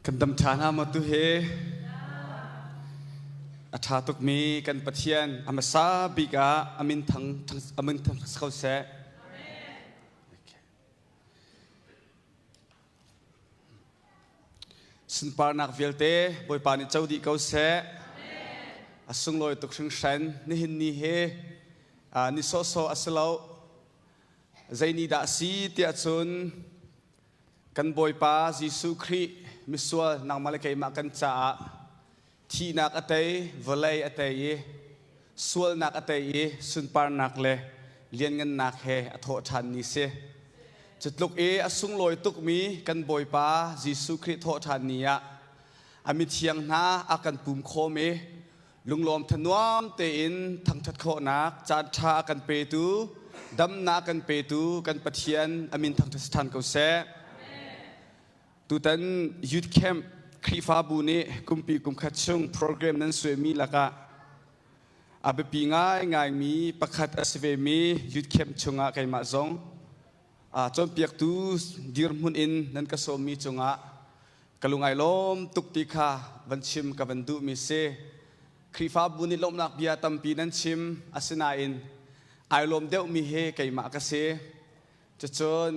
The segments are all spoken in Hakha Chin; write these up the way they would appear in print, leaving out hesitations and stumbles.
Kan dam ṭha hna maw tu hi? A ṭha tukmi kan Pathian a hmasa bik ah a min thang a min thang ko seh. Sunparnak vialte Bawipa nih co dih ko seh. A sunglawi tuk hringhran. Nihin ni hi ni sawhsawh a si lo. Zei ni dah a si tiah cun Kan Bawipa Jesuh Khrih misual nangmah le keimah kan caah thihnak a tei, vawlei a tei i sualnak a tei i sunparnak le lianngannak he a thawh ṭhan ni si. Cutluk i a sunglawi tukmi kan Bawipa Jesuh Khrih thawh ṭhan ni ah a mithiang hna a kan pum khawm i Lunglawm thanuam tein thangṭhat khawhnak caanṭha a kan petu, damnak a kan petu kan Pathian a min thangṭhat si ṭhan ko seh. Tutan youth camp Khrihfabu nih kumpi kumkhat chung program nan suaimi lakah a biapi ngaingaimi pakhat a si vemi youth camp chungah keimah zong cawnpiaktu dirhmun in nan ka sawmmi cungah Ka lung ai lawm tuk ti kha van chim ka van duhmi si. Khrihfabu nih lawmhnak bia tampi nan chim, asinain ai lawm deuhmi hi keimah ka si. Cucun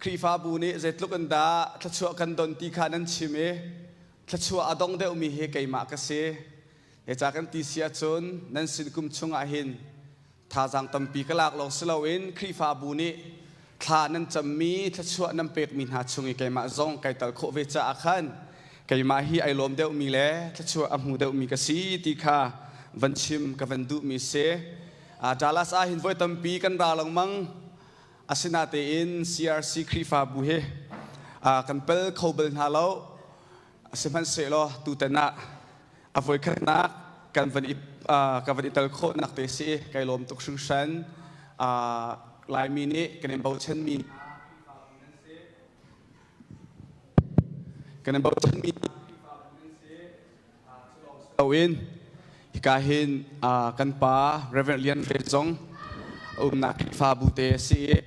Khrihfabu nih zeitluk in dah thluachuah kan don ti kha nan chim i thluachuah a dong deuhmi hi keimah ka si. Hi ca kan ti si ahcun nan sin kum chungah hin Thazaang tampi ka lak lawng si loin Khrihfabu nih thla nan cammi thluachuah nan pekmi hna chung i keimah zong kai tal khawh ve caah khan keimah hi ai lawm deuhmi le thluachuah a hmu deuhmi ka si ti kha van chim ka van duhmi si. Dallas ah hin voi tampi kan ra lengmang. Asinatein CRC Khrihfabu hi kan pel kho bal hna lo. Sihmanhsehlaw tutan ah a voikhatnak kan van i ka van i tel khawhnak te si kai lawm tuk hringhran. Laimi nih kan in bochanmi kan in bochanmi loin hika hin kan pa Reverend Lian Hre zong umnak Khrihfabu te a si i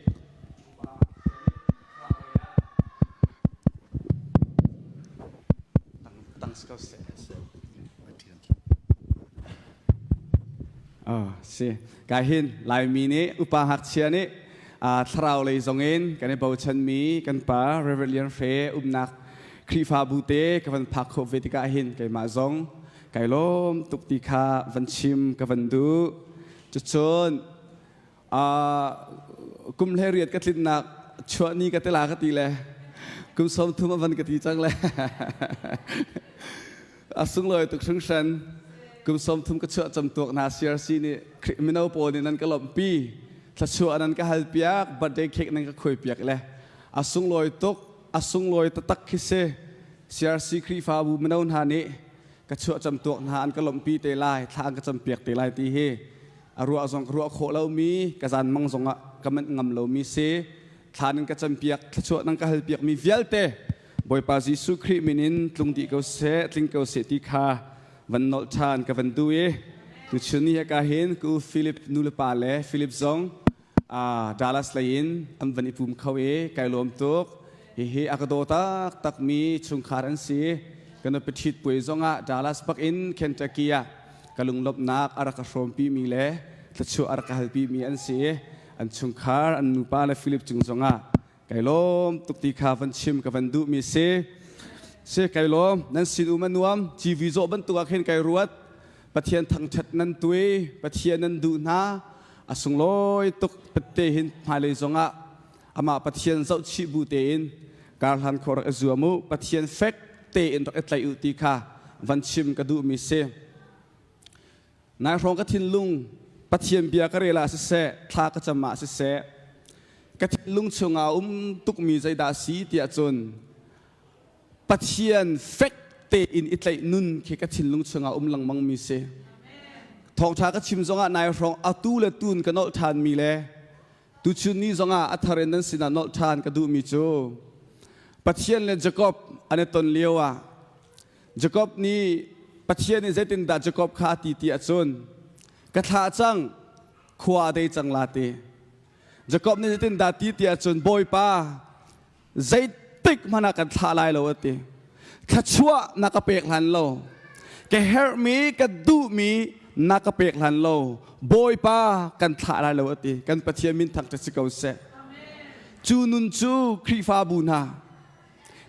Si. Ka hin Laimi nih upa ngakchia nih thlarau lei zong in kan i bochanmi kan pa Reverend Lian Hre umnak Khrihfabu te ka van phak khawh ve tikah hin keimah zong kai lawm tuk ti kha van chim ka van duh. Cucun kum hlei riat ka tlinnak chuah ni ka tela ka ti le kum 30 a van ka ti cang le a sunglawi tuk hringhran kum 30 ka chuah cam tuak hna CRC nih mino pawl nih nan ka lawmhpi thluachuah nan ka hal piak birthday cake nan ka khuai piak le a sunglawi tuk a sunglawi taktak khi si CRC Khrihfabu mino hna nih ka chuah cam tuak hna an ka lawmhpi te lai thla an ka cam piak te lai ti hi a ruah zong ka ruah khawh lomi ka zan mang zong ah ka manh ngam lomi si thla nan ka campiak thluachuah nan ka halpiak mi vialte Bawipa Jesuh Khrih min in tlung dih ko seh tling ko seh ti kha van nolh ṭhan ka van duh i tuchun ni he ka hin ku Philip nulepa le Philip zong Dallas lei in an van i pum kho i kai lawm tuk hihi a ka daw taktak mi chungkhar an si kan nupi ṭhit puai zongah Dallas bak in Kentucky ah ka lunglawmhnak a rak ka hrawmpi mi le thluachuah a rak ka halpi mi an si i an chungkhar an nupa le Philip cung zongah kai lawm tuk ti kha van chim ka van duh mi si si kai lawm nan sin um a nuam TV zawh bantuk ah khin kai ruat Pathian thangṭhat nan tui Pathian nan duh hna a sunglawi tuk pette hin hmailei zongah amah Pathian zohchih bu tein karhlan khawh rak i zuam u Pathian fek tein rak i tlaih u ti kha van chim ka duhmi si nai hrawng ka thinlung Pathian bia ka rel ah siseh thla ka cam ah siseh ka thinlung chungah um tukmi zeidah si tiah cun Pathian fek tein i tlaih nun khi ka thinlung chungah um lengmang mi si. Thawngṭha ka chim zongah nai hrawng atu le tun ka nolh ṭhan mi le tuchun ni zongah a thar in nan sinah nolh ṭhan ka duhmi cu Pathian le Jacob an i ton lio ah Jacob nih Pathian nih zeitindah Jacob kha a ti ti ahcun ka thlah cang khua a dei cang la ti. Jacob nih zeitindah ti ti ahcun Bawipa zeitik hmanh ah kan thlah lai lo a ti. Thluachuah na ka pek hlan lo. Ka herhmi, ka duhmi na ka pek hlan lo. Bawipa kan thlah lai lo a ti. Kan Pathian min thangṭhat si ko seh. Cu nun cu Khrihfabu hna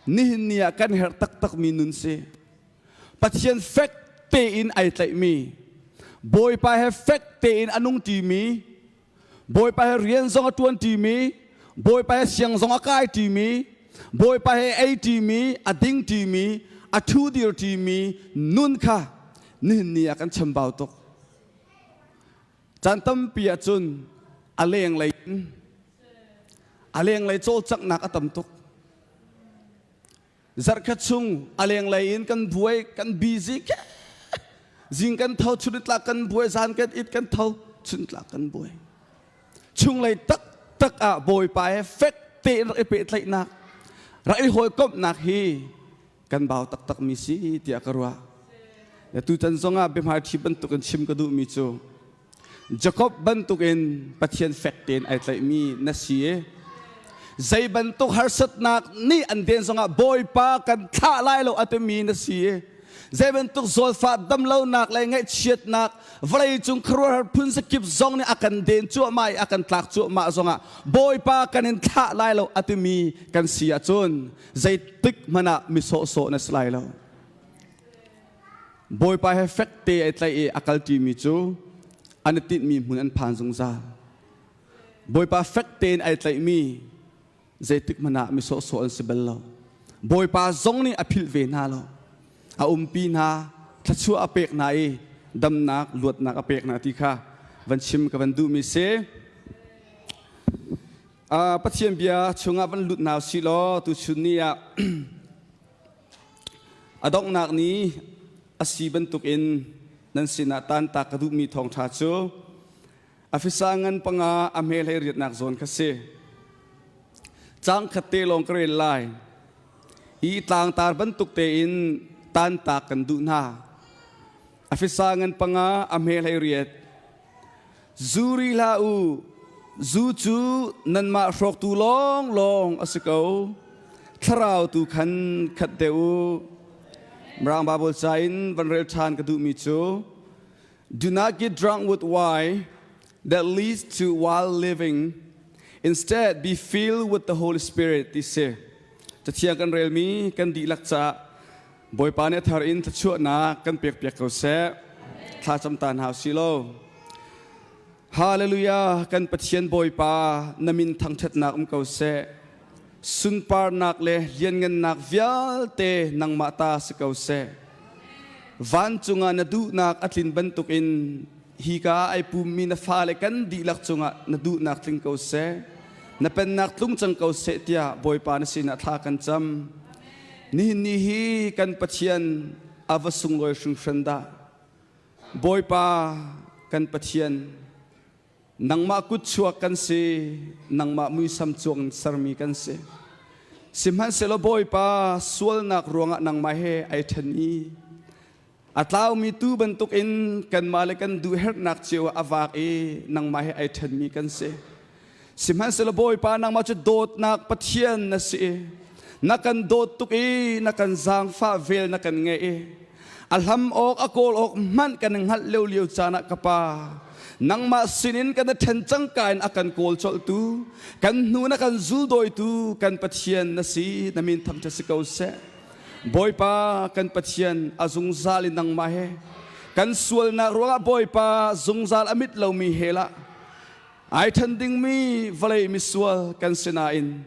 nihin ni ah kan herh taktakmi nun si. Pathian fek tein ai tlaihmi, Bawipa he fek tein a nung ṭimi, Bawipa he rian zong a ṭuan ṭimi, Bawipa he siang zong a kai ṭimi, Bawipa he ei ṭimi, a ding ṭimi, a ṭhu dir ṭimi nun kha nihin ni ah kan chambau tuk. Caan tampi ahcun a lenglei in a lenglei cawlcanghnak a tam tuk. Zarhkhat chung a lenglei in kan buai, kan busy ke. Zing kan tho, chunitlak kan buai, zan kan it kan tho, chuntlak kan buai. Chunglei taktak ah Bawipa he fek tein rak i pehtlaihnak, rak i hawikomhnak hi kan bau taktakmi si tiah ka ruah. Tutan zongah biahmaiṭhi bantukin chim ka duhmi cu Jakob bantukin Pathian fek tein ai tlaihmi na si i zei bantuk harsatnak nih an den zongah Bawipa kan thlah lai lo a timi na si i zei bantuk zawtfah damlonak le ngaihchiatnak vawlei cung khuaruahhar phun zakip zong nih a kan den cuahmah i a kan tlak cuahmah zongah Bawipa kan in thlah lai lo a timi kan si ahcun zeitik hmanh ah mi sawhsawh na si lai lo. Bawipa he fek te ai tlaih i a kalṭimi cu an i tinhmi hmun an phan zungzal. Bawipa fek tein ai tlaihmi zeitik hmanh ah mi sawhsawh an si bal lo. Bawipa zong nih a philh ve hna lo. A umpi hna, thluachuah a pek hna i damnak, luatnak a pek hna ti kha van chim ka van duhmi si. Pathian bia chungah van lut hna usih law tuchun ni ah A donghnak ni a si bantukin nan sinah tantak ka duhmi thawngṭha cu Afisa ngan panga a hme hlei riatnak zawn kha si. Caang khat te lawng ka rel lai. Hi tlangtar bantuk tein tantak kan duh hna. Afisa ngan panga a hme hlei riat. Zu ri hlah u, zu cu nanmah hrawktu lawnglawng a si ko. Thlarau tu khan khat deuh u. Mirang Baibal ca in van rel ṭhan ka duhmi cu Do not get drunk with wine that leads to wild living. Instead, be filled with the Holy Spirit ti si. Cathiang kan relmi kan dihlak caah Bawipa nih a thar in thluachuahnak kan pekpiak ko seh. Thlacam ta hna usih law. Hallelujah kan Pathian Bawipa na min thangṭhatnak um ko seh. Sunparnak le lianngannak vialte nangmah ta si ko seh. Vancung ah na duhnak a tlin bantukin hika ai pummi na fale kan dihlak cungah na duhnak tling ko seh. Na pennak tlung cang ko seh tiah Bawipa na sinah thla kan cam. Nihin ni hi kan Pathian a va sunglawi hringhran dah. Bawipa kan Pathian, nangmah kutchuak kan si, nangmah muisam cuang sermi kan si. Sihmanhsehlaw Bawipa sualnak ruangah nangmah he ai ṭhen i a tlaumi tuu bantukin kanmah le kan duhherhnak cio ah a vak i nangmah he ai ṭhenmi kan si. Sihmanhsehlaw Bawipa nangmah cu dawtnak Pathian na si i na kan dawt tuk i na kan zaangfah vel na kan ngeih i a hlam awk a kawl awk hmanh kan hngalh lio lio caan ah ka pa nangmah sinin kan i ṭhen cangka in a kan kawl colhtu kan hnu na kan zuldawitu kan Pathian na si na min thangṭhat si ko seh. Bawipa kan Pathian a zungzal in nangmah he kan sualnak ruangah Bawipa zungzal a mit lomi hell ah ai ṭhen dingmi vawlei misual kan si nain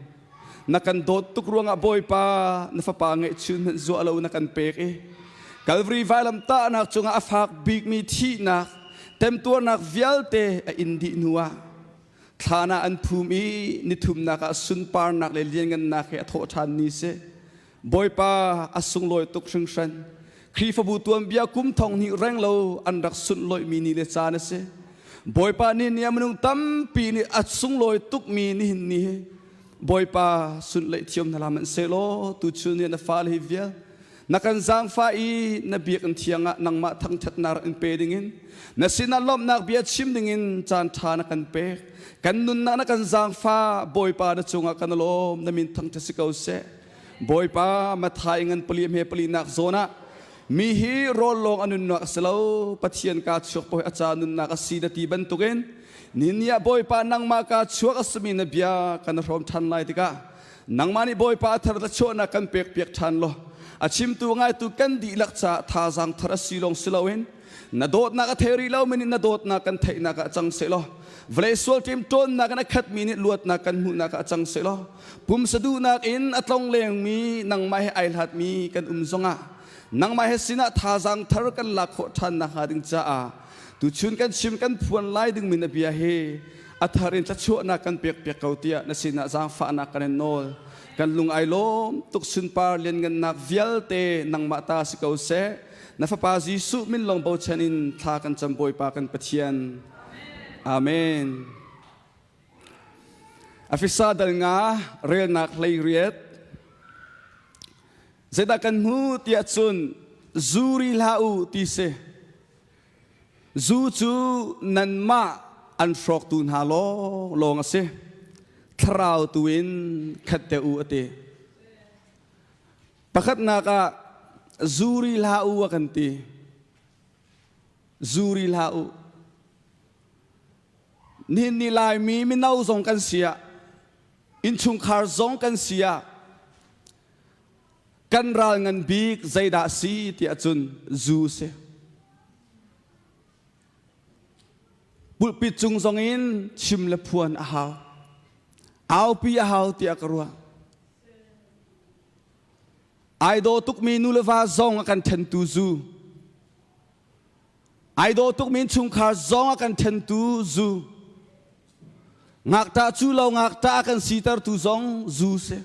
na kan dawt tuk ruangah Bawipa na fapa ngeihchun hmanh zuah lo na kan pek i Calvary vailamtahnak cungah a fak bikmi thihnak temtuarnak vialte a in dih hnuah thlan ah an phum i nithumnak ah sunparnak le lianngannak he a thawh ṭhan ni si. Bawipa a sunglawi tuk hringhran. Khrihfabu tuanbia kum thong hnih reng lo an rak sunlawihmi ni le caan a si. Bawipa nih ni a minung tampi nih a sunglawi tukmi nihin ni hi Bawipa sunlaih thiam hna hlah hmanhsehlaw tuchun ni na fale hi vial na kan zaangfah i na biakinn thiang ah nangmah thangṭhatnak rak in pe dingin na sinah lawmhnak bia chim dingin caan ṭha na kan pek kan nunnak na kan zaangfah Bawipa na cungah kan lawm na min thangṭhat si ko seh. Bawipa Mathai ngan pali hme palinak zawn ah mi hi rawl lawng a nunnak a si lo Pathian ka chuak paoh a ca nunnak a si na ti bantukin nihin ah Bawipa nangmah ka chuak a simi na bia kan hrawm ṭhan lai tikah nangmah nih Bawipa a thar chuahnak kan pek piak ṭhan law a chimtu ngaitu kan dihlak caah thazaang thar a si lawng si loin na dawtnak a thei rih lomi nih na dawtnak kan theihnak ah cang seh law vawlei sual ṭemṭawnnak in a khatmi nih luatnak kan hmuhnak ah cang seh law pumsa duhnak in a tlong lengmi nangmah he ai hlatmi kan um zongah nangmah he sinah thazaang thar kan lak khawh ṭhan nakhnga ding caah tuchun kan chim kan phuan lai dingmi na bia hi a thar in thluachuahnak kan pek piak ko tiah na sinah zaangfahnak kan in nawl kan lung ai lawm tuk sunpar lianngannak vialte nangmah ta si ko seh Na Fapa Jesuh min lawng bochan in thla kan cam Bawipa kan Pathian. Amen. Afisa dal nga relnak hlei riat. Zeidah kan hmu tiah cun zu ri hlah u ti si. Zu cu nanmah an hrawktu hna lawng lawng a si. Thlarau tu in khat te u a ti. Pakhatnak ah zu ri hlah u a kan ti. Zu ri hlah u. Nihin ni Laimi mino zong kan si ah, innchungkhar zong kan si ah, kan ral ngan bik zeidah si tiah cun zu si. Pulpit cung zong in chim le phuan a hau. Aupi a hau tiah ka ruah. Ai daw tukmi nu le va zong a kan ṭhentu zu. Ai daw tukmi innchungkhar zong a kan ṭhentu zu. Ngakṭah cu lo ngakṭah a kan sitertu zong zu si.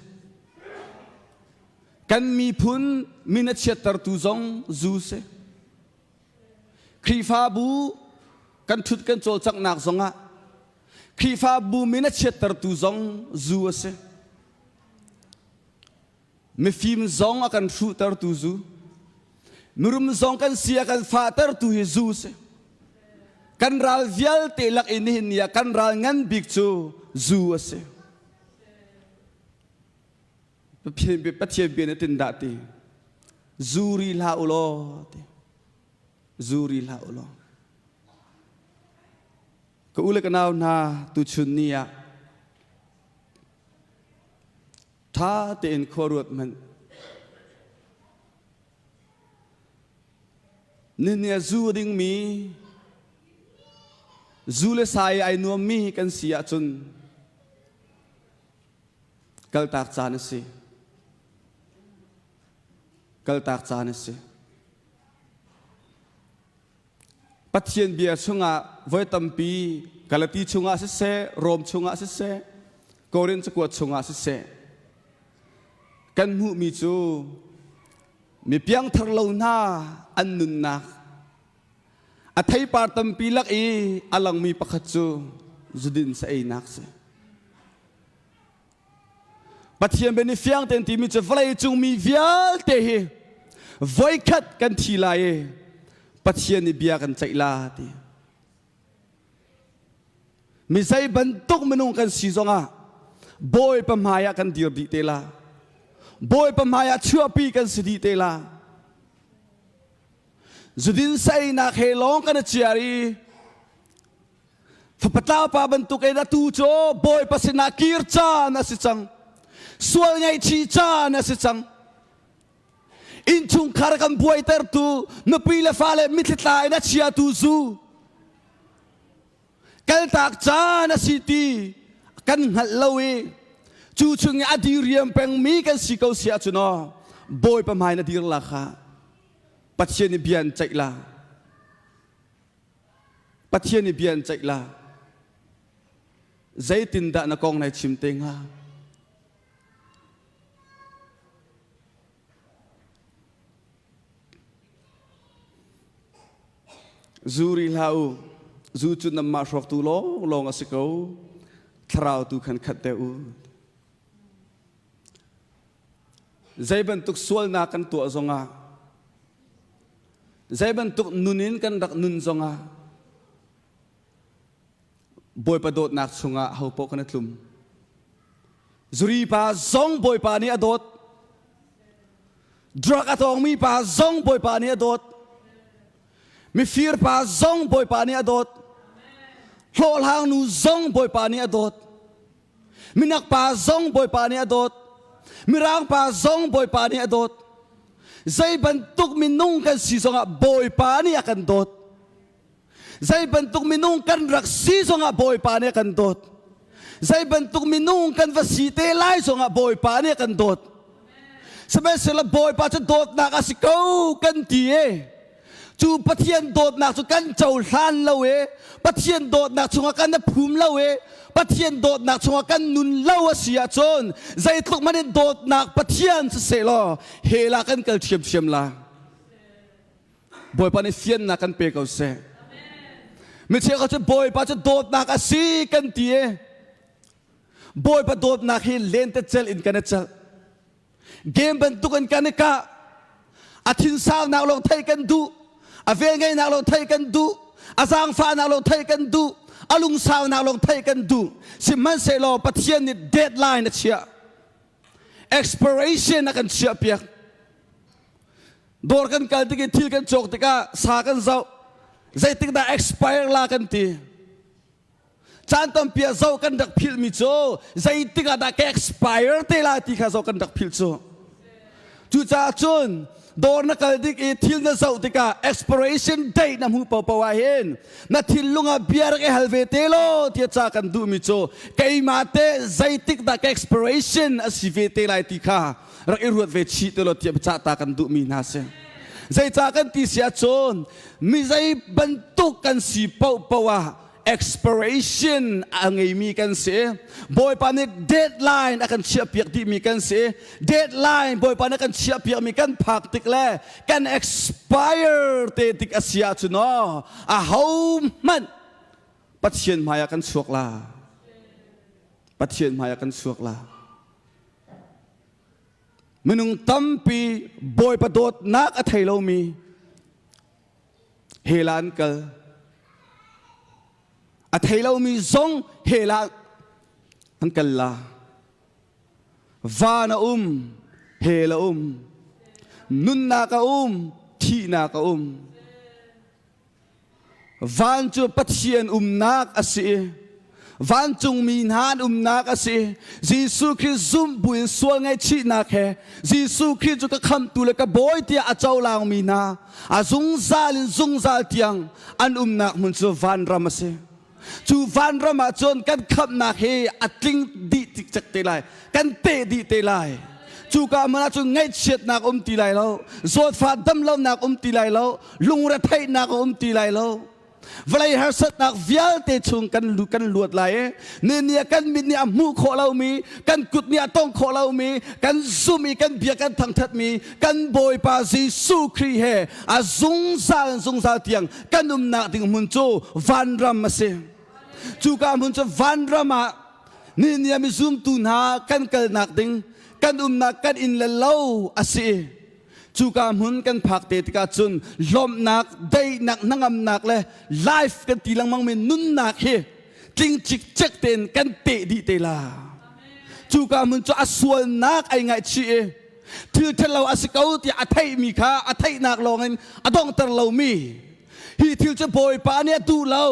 Kan miphun min a chiattertu zong zu si. Khrihfabu kan ṭhut kan cawlcanghnak zongah Khrihfabu min a chiattertu zong zu a si. Mifim zong a kan hruhtertu zu. Mirum zong kan si a kan fahtertu hi zu si. Kan ral vialte lak i nihin ni ah kan ral ngan bik cu zu a si. Pathian bia nih tin dah ti. Zu ri hlah u law ti. Zu ri hlah u law. Ka u le ka nau hna tuchun ni ah ṭha tein khua ruat hmanh. Nihin ah zu a dingmi, zu le sa i ai nuammi kan si ahcun kaltak caan a si. Kaltak caan a si. Pathian bia chungah voi tampi Galati chungah siseh, Rom chungah siseh, Korin cakuat chungah siseh, kan hmuhmi cu mi piangthar lo hna an nunnak a theipar tampi lak i a langmi pakhat cu zudin sa einak si. Pathian bia nih fiang tein timi cu vawlei cung mi vialte hi voikhat kan thi lai i Pathian nih bia kan ceih la ti. Mi zei bantuk minung kan si zongah Bawipa hmai ah kan dir dih te la. Bawipa hmai ah chuahpi kan si dih te la. Zudin saeinak he lawng kan i ciar i Fapa pa bantuk in atu cu Bawipa sinah kir caan a si cang. Sual ngaihchih caan a si cang. Innchungkhar kan buaitertu nupi le fale mitthli tla in a chiatu zu kaltak caan a si ti kan hngalh lo i cu chung i a diriam pengmi kan si ko si ahcun aw Bawipa hmai na dir la kha Pathian nih bia an ceih la. Pathian nih bia an ceih la. Zeitindah na kong nai chim te hnga? Zu ri hlah u. Zu cu nanmah hrawktu lawnglawng a si ko. Thlarau tu khan khat deuh u. Zei bantuk sualnak kan tuah zongah zei bantuk nun in kan rak nun zongah Bawipa dawtnak chungah hopaoh kan i tlum. Zuri pa zong Bawipa nih a dawt. Drug a tawngmi pa zong Bawipa nih a dawt. Mifir pa zong Bawipa nih a dawt. Hlawhhlang nu zong Bawipa nih a dawt. Minak pa zong Bawipa nih a dawt. Mirang pa zong Bawipa nih a dawt. Zei bantuk minung kan si zongah Bawipa nih a kan dawt. Zei bantuk minung kan rak si zongah Bawipa nih a kan dawt. Zei bantuk minung kan va si te lai zongah Bawipa nih a kan dawt. Sihmanhsehlaw Bawipa cu dawtnak a si ko kan ti e. Cu Pathian dawtnak cu kan cohlan lo e. Pathian dawtnak chungah kan i phum lo e. Pathian dawtnak chungah kan nun lo a si ahcun zeitluk hmanh in dawtnak Pathian siseh law hell ah kan kal ṭhiamṭhiam la. Bawipa nih fiannak kan pe ko seh. Mi cheukhat cu Bawipa cu dawtnak a si kan ti i Bawipa dawtnak hi lentecelh in kan i celh. Game bantuk in kan i kah. A thinsaunak lawng theih kan duh. A velngeihnak lawng theih kan duh. A zaangfahnak lawng theih kan duh. A lungsaunak lawng theih kan duh. Sihmanhsehlaw Pathian nih deadline a chiah. Expiration a kan chiahpiak. Dawr kan kal tik i thil kan cawk tikah sa kan zoh. Zeitik dah expire la kan ti. Caan tampi ah zoh kan rak philhmi cu zeitik ah dah ka expire te lai ti kha zoh kan rak philh cu. Cucaah cun dawr na kal dik i thil na zoh tikah expiration date na hmuh paohpaoh ah hin na thinlung ah bia rak i hal ve te law tiah ca kan duhmi cu keimah te zeitik dah ka expiration a si ve te lai ti kha rak i ruat ve chih te law tiah cah ta kan duhmi hna si. Zeicah kan ti si ahcun mi zei bantuk kan si paohpaoh ah expiration a ngeimi kan si. Bawipa nih deadline a kan chiahpiak dihmi kan si. Deadline Bawipa nih a kan chiahpiakmi kan phak tik le kan expire te tik a si ahcun aw ahohmanh Pathian hmai ah kan chuak la. Pathian hmai ah kan chuak la. Minung tampi Bawipa dawtnak a thei lomi hell ah an kal. A thei lomi zong hell ah an kal la. Van a um, hell a um. Nunnak a um, thihnak a um. Van cu Pathian umnak a si i vancungmi hna an umnak a si. Jesuh Khrih zumh buin sual ngaihchihnak he Jesuh Khrih cu ka khamhtu le ka bawi tiah a cohlangmi hna a zungzal in zungzal tiang an umnak hmun cu vanram a si. Cu vanram ah cun kan khamhnak hi a tling dih cikcek te lai. Kan teh dih te lai. Cuka hmun ah cun ngaihchiatnak um ti lai lo, zawtfah damlonak um ti lai lo, lungretheihnak a um ti lai lo. Vawlei harsatnak vialte chung kan lu kan luat lai i ni ni ah kan mit nih a hmuh khawh lomi, kan kut nih a tongh khawh lomi, kan zum i kan bia kan thangthatmi kan Bawipa Jesuh Khrih he a zungzal zungzal tiang kan umnak ding hmun cu vanram a si. Cuka hmun cu vanram ah ni ni ah mi zumtu hna kan kalnak ding, kan umnak kan inn le lo a si. Cuka hmun kan phak te tikah cun lawmhnak, daihnak, hnangamnak le life kan ti lengmang mi nunnak hi tling cikcek tein kan teh dih te la. Cuka hmun cu a sualnak ai ngaihchih i thil ṭhalo a si ko tiah a theihmi kha a theihnak lawngin a donghter lomi hi thil cu Bawipa nih a duh lo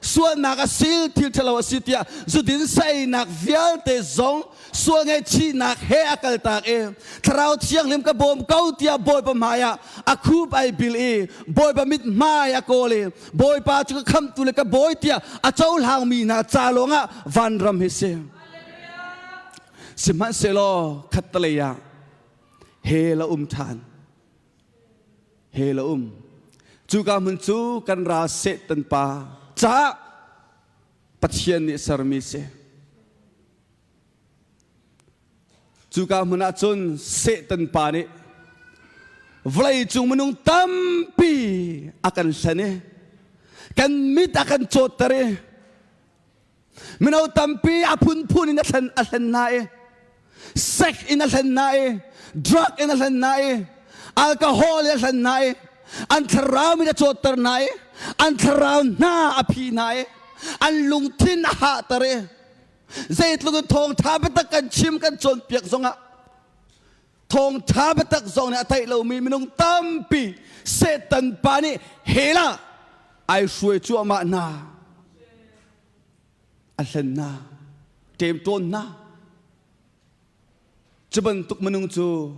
sualnak a sil thil ṭhalo a si tiah zudin saeinak vialte zong sual ngaihchihnak he a kaltak i thlarau thianghlim ka bawm ko tiah Bawipa hmai ah a khup ai bil i Bawipa mit hmai a kawl i Bawipa cu ka khamhtu le ka bawi tiah a cohlangmi hna ca lawngah vanram hi si. Sihmanhsehlaw khattelei ah hell a um ṭhan. Hell a um. Cuka hmun cu kan ral Satan pa caah Pathian nih sermi si. Cuka hmun ah cun Satan pa nih vawlei cung minung tampi a kan hlen i kan mit a kan cawtter i Mino tampi a phunphun in a thlen a hlen hna i sex in a hlen hna i drug in a hlen hna i alcohol in a hlen hna i an thlarau in a cawtter hna i an thlarau hna a phi hna i an lungthin a hahter i zeitluk in thawngṭha biatak kan chim kan cawnpiak zongah. Thawngṭha biatak zong nih a theih lomi minung tampi Satan pa nih hell ah ai hruai cuahmah hna. A hlen hna, ṭemṭawn hna. Cu bantuk minung cu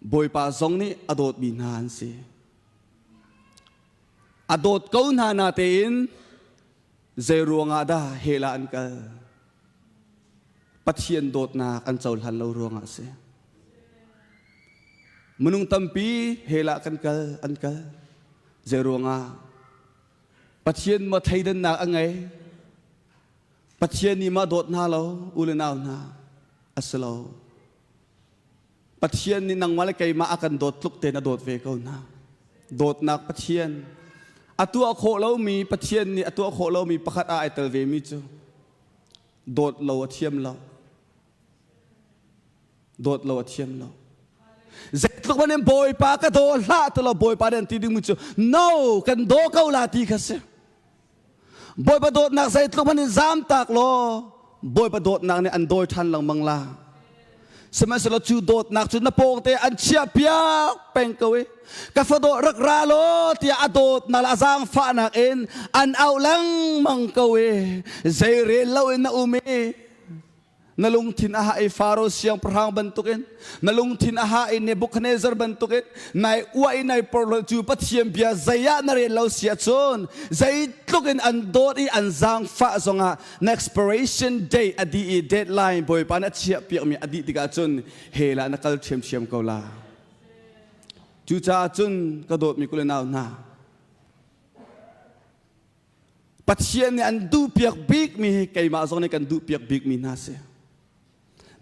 Bawipa zong nih a dawtmi hna an si. A dawt ko hna natein zei ruangah dah hell ah an kal? Pathian dawtnak an cohlan lo ruangah a si. Minung tampi hell ah kan kal, an kal. Zei ruangah? Pathian maw thleidannak a ngei? Pathian nih mah dawt hna lo, u le nau hna, a si lo. Pathian nih nangmah le keimah a kan dawt tluk tein a dawt ve ko hna. Dawtnak Pathian a tuah khawh lomi Pathian nih a tuah khawh lomi pakhat ah ai tel vemi cu dawt lo a thiam lo. Dawt lo a thiam lo. Zeitluk man in Bawipa ka daw hlah ti lo Bawipa nih an ti dingmi cu no kan daw ko la ti kha si. Bawipa dawtnak zeitluk hmanh in zamtak law Bawipa dawtnak nih an dawi ṭhan lengmang la. Sihmanhsehlaw cu dawtnak cu na pawngte an chiah piak peng ko i ka fadawh rak ra law tiah a dawtnak le a zaangfahnak in an auh lengmang ko i zeirel loin na um i Na lungthin a hah i Faro siangpahrang bantukin na lungthin a hah i Nebuchadnezzar bantukin nai uah i nai porhlawt cu Pathian bia zei ah na rel lo si ahcun zeitluk in an dawt i an zaangfah zongah na expiration date a dih i deadline Bawipa nih a chiahpiakmi a dih tikah cun hell ah na kal ṭhiamṭhiam ko la. Cucaah cun ka dawtmi kule nau hna Pathian nih an duhpiak bikmi hi keimah zong nih kan duhpiak bikmi hna si.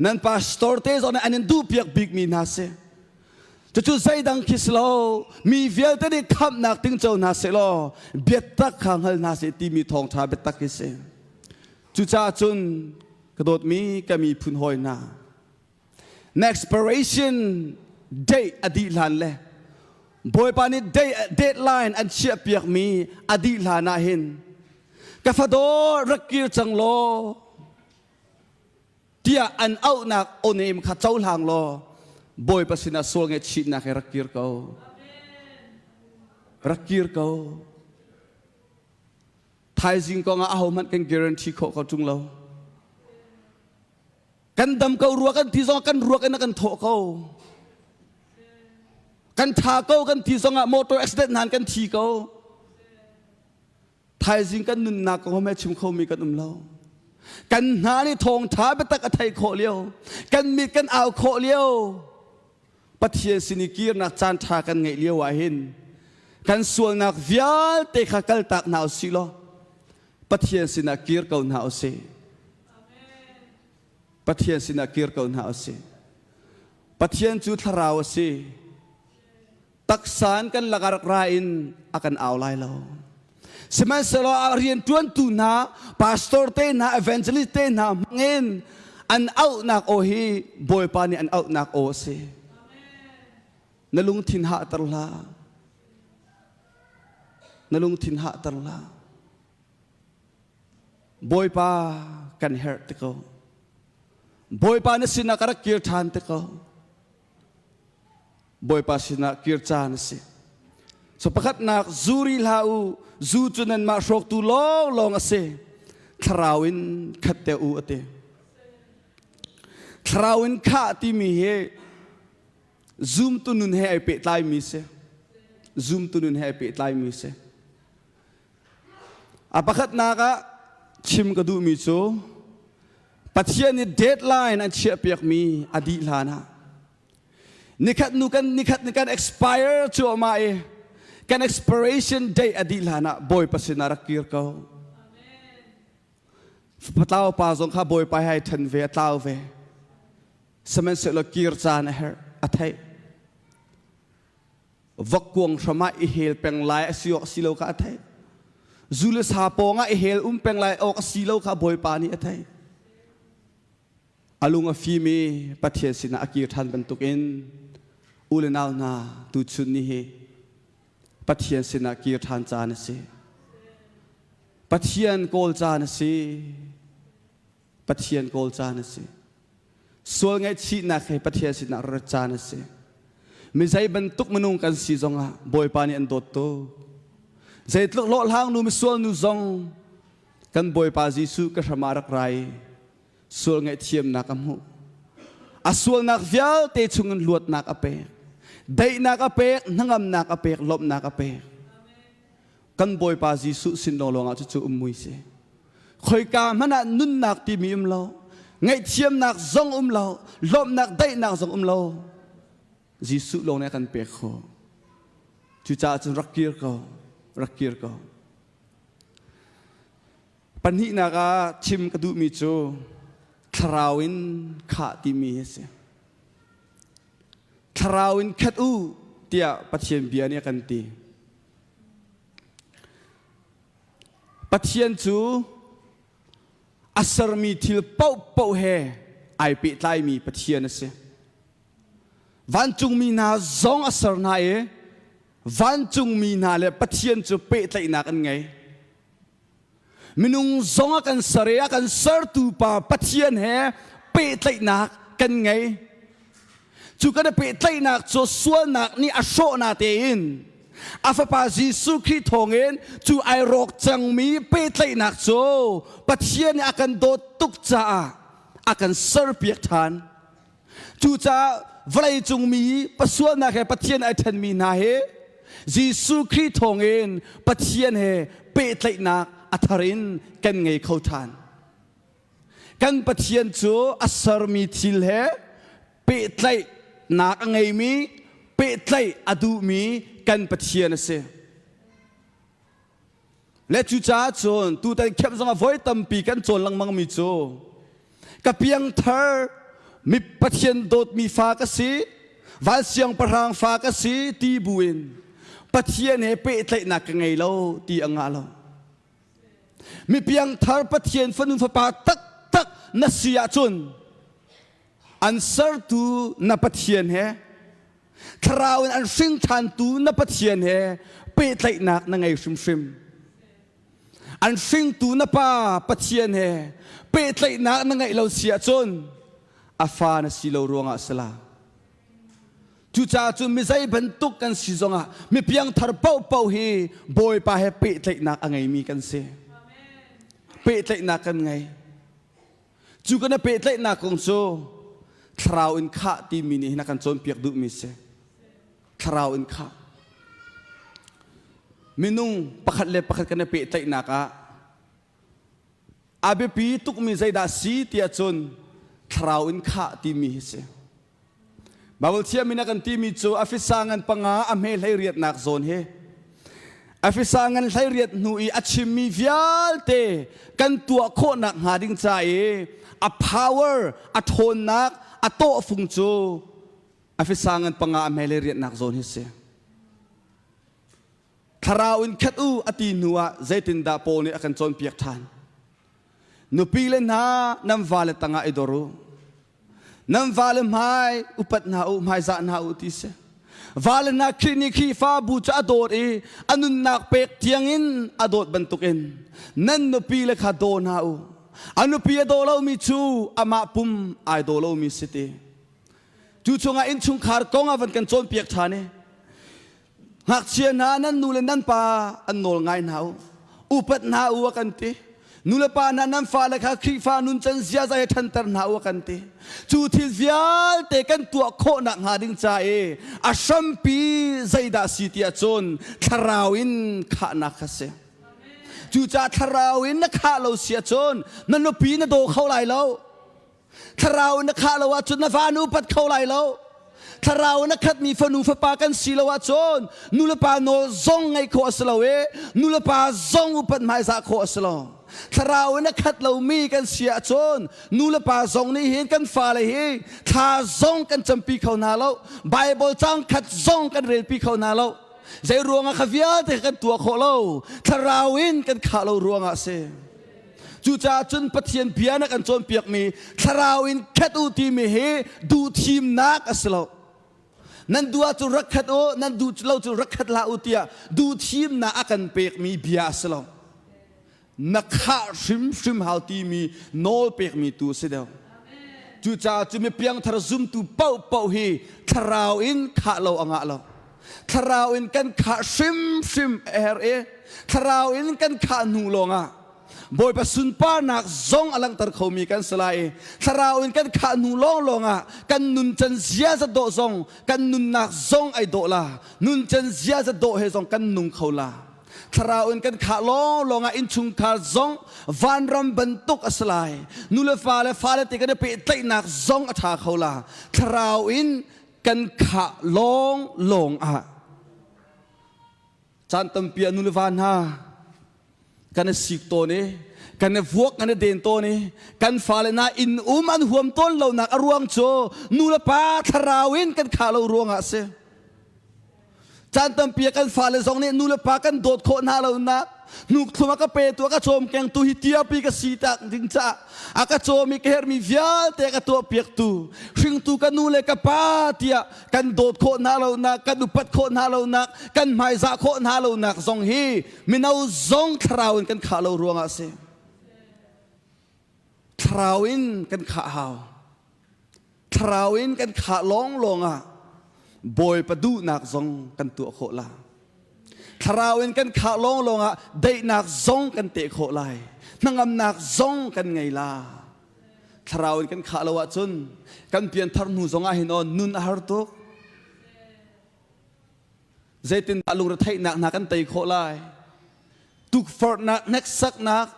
Nan pastor te zong nih an in duhpiak bikmi hna si. Cucu zeidang khi si lo, mi vialte nih khamhnak ting co hna seh law biatak kha hngal hna seh timi thawngṭha biatak hi si. Cucaah cun ka dawtmi ka miphun hawi hna, na expiration date a dih hlan le Bawipa nih deadline an chiahpiakmi a dih hlan ah hin ka fadaw rak kir cang law tiah an auhnak awnem kha cohlang law Bawipa sinah sual ngaihchihnak he rak kir ko. Rak kir ko. Thaizing kong ah ahohmanh kan guarantee khawh ko ṭung lo. Kan dam ko rua kan ti zong kan ruak in a kan thawh ko. Kan tha ko kan ti zongah motor accident hnan kan thi ko. Thaizing kan nunnak kong he chim khomi kan um lo. Kan hna nih thawngtha biatak a thei khawh lio. Kan mit kan au khawh lio. Pathian sin i kirnak caan ṭha kan ngeih lio ah hin kan sualnak vialte kha kaltak hna usih law Pathian sinah kir ko hna usih. Pathian sinah kir ko hna usih. Pathian cu thlarau a si. Taksa in kan lakah rak ra in a kan au lai lo. Sihmanhsehlaw a rianṭuantu hna, pastor te hna, evangelist te hna hmangin an auhnak aw hi Bawipa nih an auhnak aw a si. Na lungthin hahter hlah. Na lungthin hahter hlah. Bawipa kan herh ti ko. Bawipa na sinah ka rak kir ṭhan ti ko. Bawipa sinah kir caan a si. So pakhatnak zu ri hlah u, zu cu nanmah hrawktu lawnglawng a si. Thlarau in khat te u a ti. Thlarau in khah timi hi zumtu nun he ai pehtlaimi si. Zumtu nun he ai pehtlaimi si. A pakhatnak ah chim ka duhmi cu Pathian nih deadline an chiahpiakmi a dih hlan ah Nikhat nu kan nikhat ni kan expire cuahmah i kan expiration date a dih hlan ah Bawipa sinah rak kir ko. Patlau pa zong kha Bawipa he ai then ve a tlau ve. Sihmanhsehlaw kir caan a herh a theih. Vokkuang hram ah i hel peng lai a si awk si lo kha a theih. Zu le sa pawng ah i hel um peng lai awk a si lo kha Bawipa nih a theih. A lung a fim i Pathian sinah a kir ṭhan bantukin u le nau hna tuchun ni hi Pathian sinah kir ṭhan caan a si. Pathian kawl caan a si. Pathian kawl caan a si. Sual ngaihchihnak he Pathian sinah rat caan a si. Mi zei bantuk minung kan si zongah Bawipa nih an dawt tuk. Zeitluk hlawhhlang nu misual nu zong kan Bawipa Jesuh ka hram ah rak rai sual ngaihthiamnak a hmuh. A sualnak vialte chungin luatnak a pek. Daihnak a pek, hnangamnak a pek, lawmhnak a pek. Kan Bawipa Jesuh sin lawnglawng ah cucu um mui si. Khoika hmanh ah nunnak timi um lo, ngaihthiamnak zong um lo, lawmhnak daihnak zong um lo. Jesuh lawng nih a kan pek khawh. Cucaah cun rak kir ko, rak kir ko. Pahnihnak ah chim ka duhmi cu thlarau in khah timi hi a si. Thlarau in khat u tiah Pathian bia nih a kan ti. Pathian cu a sermi thil paohpaoh he ai pehtlaimi Pathian a si. Vancungmi hna zong a ser hna i vancungmi hna le Pathian cu pehtlaihnak an ngei. Minung zong a kan ser i a kan sertu pa Pathian he pehtlaihnak kan ngei. Cu kan i pehtlaihnak cu sualnak nih a hrawh na tein a fapa Jesuh Khrih thawngin cu ai rawk cangmi pehtlaihnak cu Pathian nih a kan dawt tuk caah a kan serpiak ṭhan. Cucaah vawleicung mi pasualnak he Pathian ai ṭhenmi hna hi Jesuh Khrih thawngin Pathian he pehtlaihnak a thar in kan ngei kho ṭhan. Kan Pathian cu a sermi thil he pehtlaihnak a ngeimi, pehtlaih a duhmi kan Pathian a si. Le cucaah cun tutan kemh zongah voi tampi kan cawn lengmangmi cu ka piangthar mi Pathian dawtmi fa ka si, van siangpahrang fa ka si ti buin Pathian he pehtlaihnak ka ngei lo ti a ngah lo. Mi piangthar Pathian fanu fapa taktak na si ahcun an sertu na Pathian he thlarau in an hring ṭhantu na Pathian he pehtlaihnak na ngei hrimhrim. An hringtu na pa Pathian he pehtlaihnak na ngeih lo si ahcun a fa na si lo ruangah si la. Cucaah cun mi zei bantuk kan si zongah mi piangthar paohpaoh hi Bawipa he pehtlaihnak a ngeimi kan si. Pehtlaihnak kan ngei. Cu kan i pehtlaihnak kong cu thlarau in khah timi nih hin a kan cawnpiak duhmi si. Thlarau in khah. Minung pakhat le pakhat kan i pehtlaihnak ah a biapi tukmi zeidah si tiah cun thlarau in khah timi hi si. Baibal thiam in a kan timi cu Afisa ngan panga a hme hleiriatnak zawn hi Afisa ngan hleiriat hnu i a chimmi vialte kan tuah khawhnak hnga ding ca i a power a ṭhawnnak a tawhfung cu Afisa ngan panga a hme hleiriatnak zawn hi si. Thlarau in khat u a ti hnu ah zeitindah Paul nih a kan cawnpiak ṭhan. Nupi le hna nan vale tangah i dor u. Nan vale hmai upat hna u, hmaizah hna u ti si. Vale hna Khrih nih Khrihfabu cu a dawt i a nunnak pek tiangin a dawt bantukin nan nupi le kha daw hna u. A nupi a daw lomi cu amah pum ai daw lomi si ti. Cu chungah innchungkhar kong a van kan cawnpiak ṭhan i Ngakchia hna nan nu le nan pa an nawl ngai hna u. Upat hna u a kan ti. Nu le pa hna nan fale kha Khrihfa nuncan ziaza he ṭhanter hna u a kan ti. Cu thil vialte kan tuah khawhnak hnga ding ca i a hrampi zeidah si tiah cun thlarau in khahnak kha si. Cucaah thlarau in na khah lo si ahcun na nupi na daw kho lai lo. Thlarau na khah lo ahcun na va na upat kho lai lo. Thlarau na khatmi fanu fapa kan si lo ahcun nulepa nawl zong ngeih khawh a si lo i nulepa zong upat hmaizah khawh a si lo. Thlarau in a khat lomi kan si ahcun nulepa zong nih hin kan fale hi thla zong kan campi kho hna lo. Bible cang khat zong kan relpi kho hna lo. Zei ruangah kha vialte kan tuah khawh lo? Thlarau in kan khah lo ruangah a si. Cucaah cun Pathian bia na kan cawnpiakmi thlarau in khat u timi hi duhthimnak a si lo. Nan duh ahcun rak khat u, nan duh lo cu rak khat hlah u tiah duhthimnak a kan pekmi bia a si lo. Na khah hrimhrim hau timi nawl pekmi tu a si deuh. Cucaah cu mi piangthar zumtu paohpaoh hi thlarau in khah lo a ngah lo. Thlarau in kan khah hrimhrim a herh i thlarau in kan khah hnu lawngah Bawipa sunparnak zong a langhter khomi kan si lai i thlarau in kan khah hnu lawnglawng ah kan nuncan ziaza dawh zong kan nunnak zong ai dawh la. Nuncan ziaza dawh he zong kan nung kho la. Thlarau in kan khah lawnglawng ah innchungkhar zong vanram bantuk a si lai. Nu le fa le fale te kan i pehtlaihnak zong a ṭha kho la. Thlarau in kan khah lawnglawng ah caan tampi ah nu le va hna kan i sik tawn i kan i vuak kan i den tawn i kan fale hna inn um an huam tawn lonak a ruang cu nu le pa thlarau in kan khah lo ruangah a si. Caan tampi ah kan fale zong nih nu le pa kan dawt khawh hna lonak hnuk thlum a ka petu a ka cawmkengtu hi tiapi ka si tak ding caah a ka cawm i ka herhmi vialte a ka tuahpiaktu hringtu ka nu le ka pa tiah kan dawt khawh hna lonak kan upat khawh hna lonak kan hmaizah khawh hna lonak zong hi mino zong thlarau in kan khah lo ruangah a si. Thlarau in kan khah hau. Thlarau in kan khah lawnglawng ah Bawipa duhnak zong kan tuah khawh la. Thlarau in kan khah lawnglawng ah daihnak zong kan teh khawh lai. Hnangamnak zong kan ngei la. Thlarau in kan khah lo ahcun kan pianthar hnu zong ah hin aw nun a har tuk. Zeitindah lungretheihnak hna kan tei khawh lai? Tukforhnak, hneksaknak,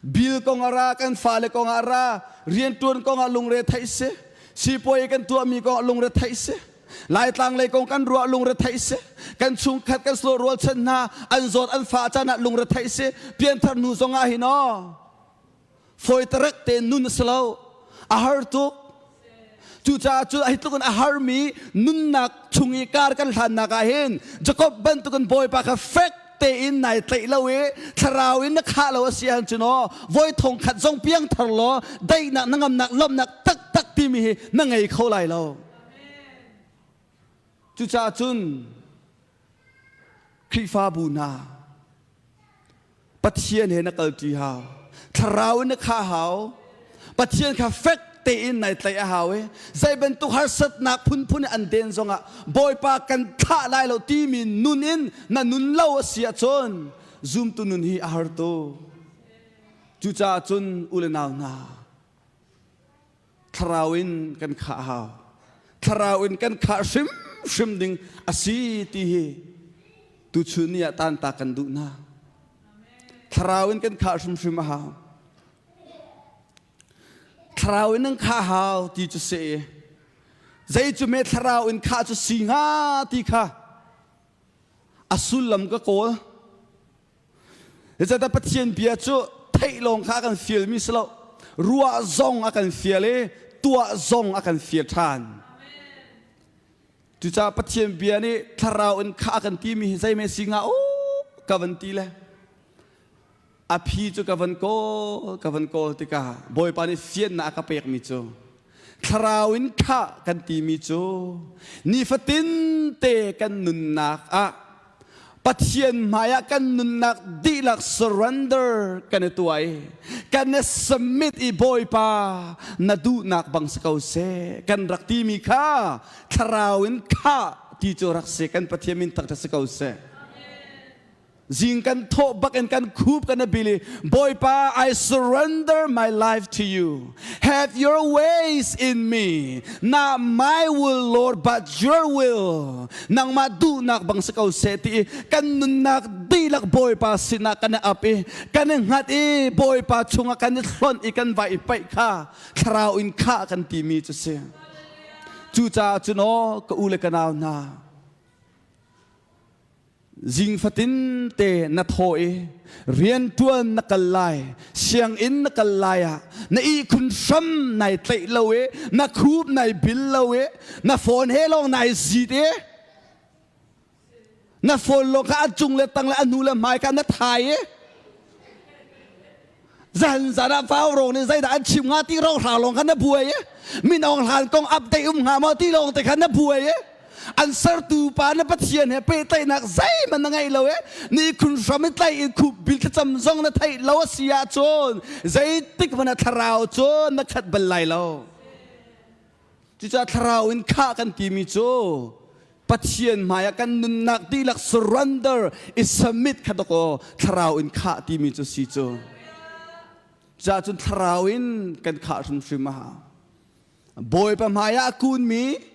bil kong a ra, kan fale kong ah a ra, rianṭuan kong ah lungre theih si, sipuai kan tuahmi kong ah lungre theih si, Laitlang lei kong kan ruah lungre theih si, kan chungkhat kan slo rualchan hna an zawt an fah caan ah lungre theih si, pianthar hnu zong ah hin aw fawi terek tein nun a si lo a har tuk. Cucaah cu hi tluk in a harmi nunnak chung i kar kan hlannak ah hin Jacob bantukin Bawipa kha fek tein nai tlaih lo i thlarau in na khah lo a si ahcun aw voi thong khat zong piang thar law daihnak hnangamnak lawmhnak taktak timi hi na ngei kho lai lo. Cucaah cun Khrihfabu hna Pathian he na kalṭi hau. Thlarau in na khah hau. Pathian kha fek tein nai tlaih a hau i zei bantuk harsatnak phunphun an den zongah Bawipa kan thlah lai lo timi nun in na nun lo a si ahcun zumtu nun hi a har tuk. Cucaah cun u le nau hna thlarau in kan khah hau. Thlarau in kan khah hrimhrim ding a si ti hi tuchun ni ah taanta kan duh hna. Thlarau in kan khah hrimhrim a hau. Thlarau in nan khah hau ti cu si. Zei cu me thlarau in khah cu si hnga ti kha a sullam ka kawl. Zeicahtiah Pathian bia cu theih lawng kha a kan fialmi si lo. Ruah zong a kan fial i tuah zong a kan fial ṭhan. Cucaah Pathian bia nih thlarau in khah a kan timi hi zeihmeh si hnga u ka van ti le a phi cu ka van kawl ka van kawl tikah Bawipa nih fiannak a ka pekmi cu thlarau in khah kan timi cu nifatin te kan nunnak ah Pathian hmaiah kan nunnak dihlak surrender kan i tuah i kan i submit i Bawipa na duhnak bang si ko seh kan rak timi kha thlarau in khah ti cu rak si. Kan Pathian min thangṭhat si ko seh. Zing kan thawh bak in kan khup kan bil i Bawipa, I surrender my life to you. Have your ways in me. Not my will, Lord, but your will. Nangmah duhnak bang si ko seh ti i kan nunnak dihlak Bawipa sinah kan i ap i kan i hngat i Bawipa chungah kan i hlonh i kan vai i paih kha thlarau in khah kan timi cu si. Cucaah cun aw ka u le ka nau hna, Zing fatin te na thaw i rianṭuan na kal lai, sianginn na kal lai ah na ihkhun hram nai tlaih lo i na khup nai bil lo i na phone he lawng nai zit i na phone lawng kha a cung le tang le a hnu le hmai kha na thai i Zan zan ah vau rong nih zeidah an chim hnga ti rong hra lawng kha na buai i min Aung Hlaing kong update um hnga maw ti lawng te kha na buai i an sertu pa na Pathian he pehtlaihnak zeihmanh na ngei lo i ni khun hram i tlaih in khup bil thlacam zong na theih lo a si ahcun zeitik hmanh ah thlarau cu na khat bal lai lo. Cucaah thlarau in khah kan timi cu Pathian hmaiah kan nunnak dihlak surrender i submit kha dawkaw thlarau in khah timi cu si cu. Cucaah cun thlarau in kan khah hrimhrim a hau. Bawipa hmaiah a kunmi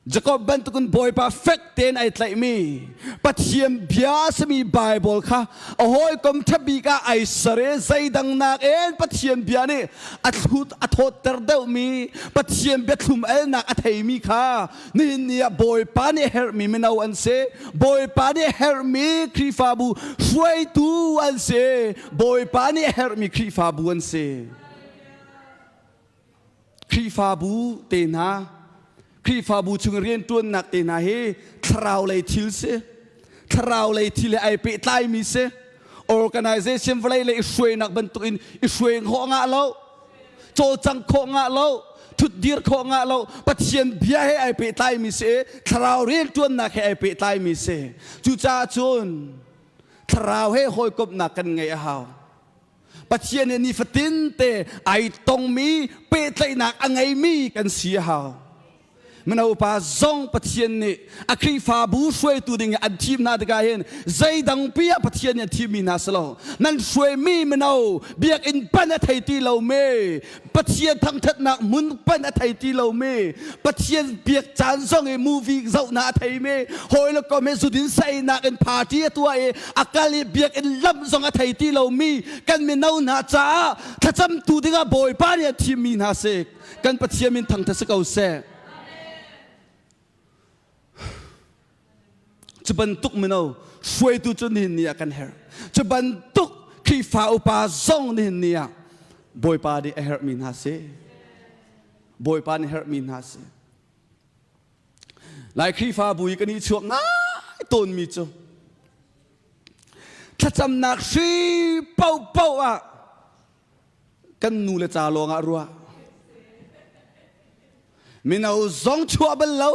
Jakob bantukin Bawipa fek tein ai tlaihmi Pathian bia a simi Baibal kha a hawikom ṭha bik ah ai ser i zeidang nakin Pathian bia nih a thlut a thawtter deuhmi Pathian biathlum elnak a theimi kha nihin ni ah Bawipa nih herhmi mino an si Bawipa nih herhmi Khrihfabu hruaitu an si Bawipa nih herhmi Khrihfabu an si. Khrihfabu te hna, Khrihfabu chung rianṭuannak te hna hi thlarau lei thil si. Thlarau lei thil he ai pehtlaimi si. Organization vawlei lei i hruainak bantukin i hruai khawh ngah lo, cawlcang khawh ngah lo, thutdir khawh ngah lo, Pathian bia he ai pehtlaimi si i thlarau rianṭuannak he ai pehtlaimi si. Cucaah cun thlarau he hawikomhnak kan ngeih a hau. Pathian he nifatin te ai tongmi pehtlaihnak a ngeimi kan si a hau. Mino upa zong Pathian nih a Khrihfabu hruaitu ding an thim hna tikah hin zeidang pi ah Pathian nih a thimmi hna si lo. Nan hruaimi mino biakinn pan a thei ti lomi Pathian thangthatnak hmun pan a thei ti lomi Pathian biak caan zong i movie zohnak a theimi hawi le kom he zudin saeinak in party a tuah i a kal i biakinn lamh zong a thei ti lomi kan mino hna caah thlacamtu dingah Bawipa nih a thimmi hna si kan Pathian min thangthat si ko seh. Cu bantuk mino hruaitu cu nihin ni ah kan herh. Cu bantuk Khrihfa upa zong nihin ni ah Bawipa nih a herhmi hna si. Bawipa nih herhmi hna si. Lai Khrihfabu i kan i chuak ngai tawnmi cu thlacamnak hri paohpaoh ah kan nu le ca lawng ah ruah. Mino zong chuah bal lo.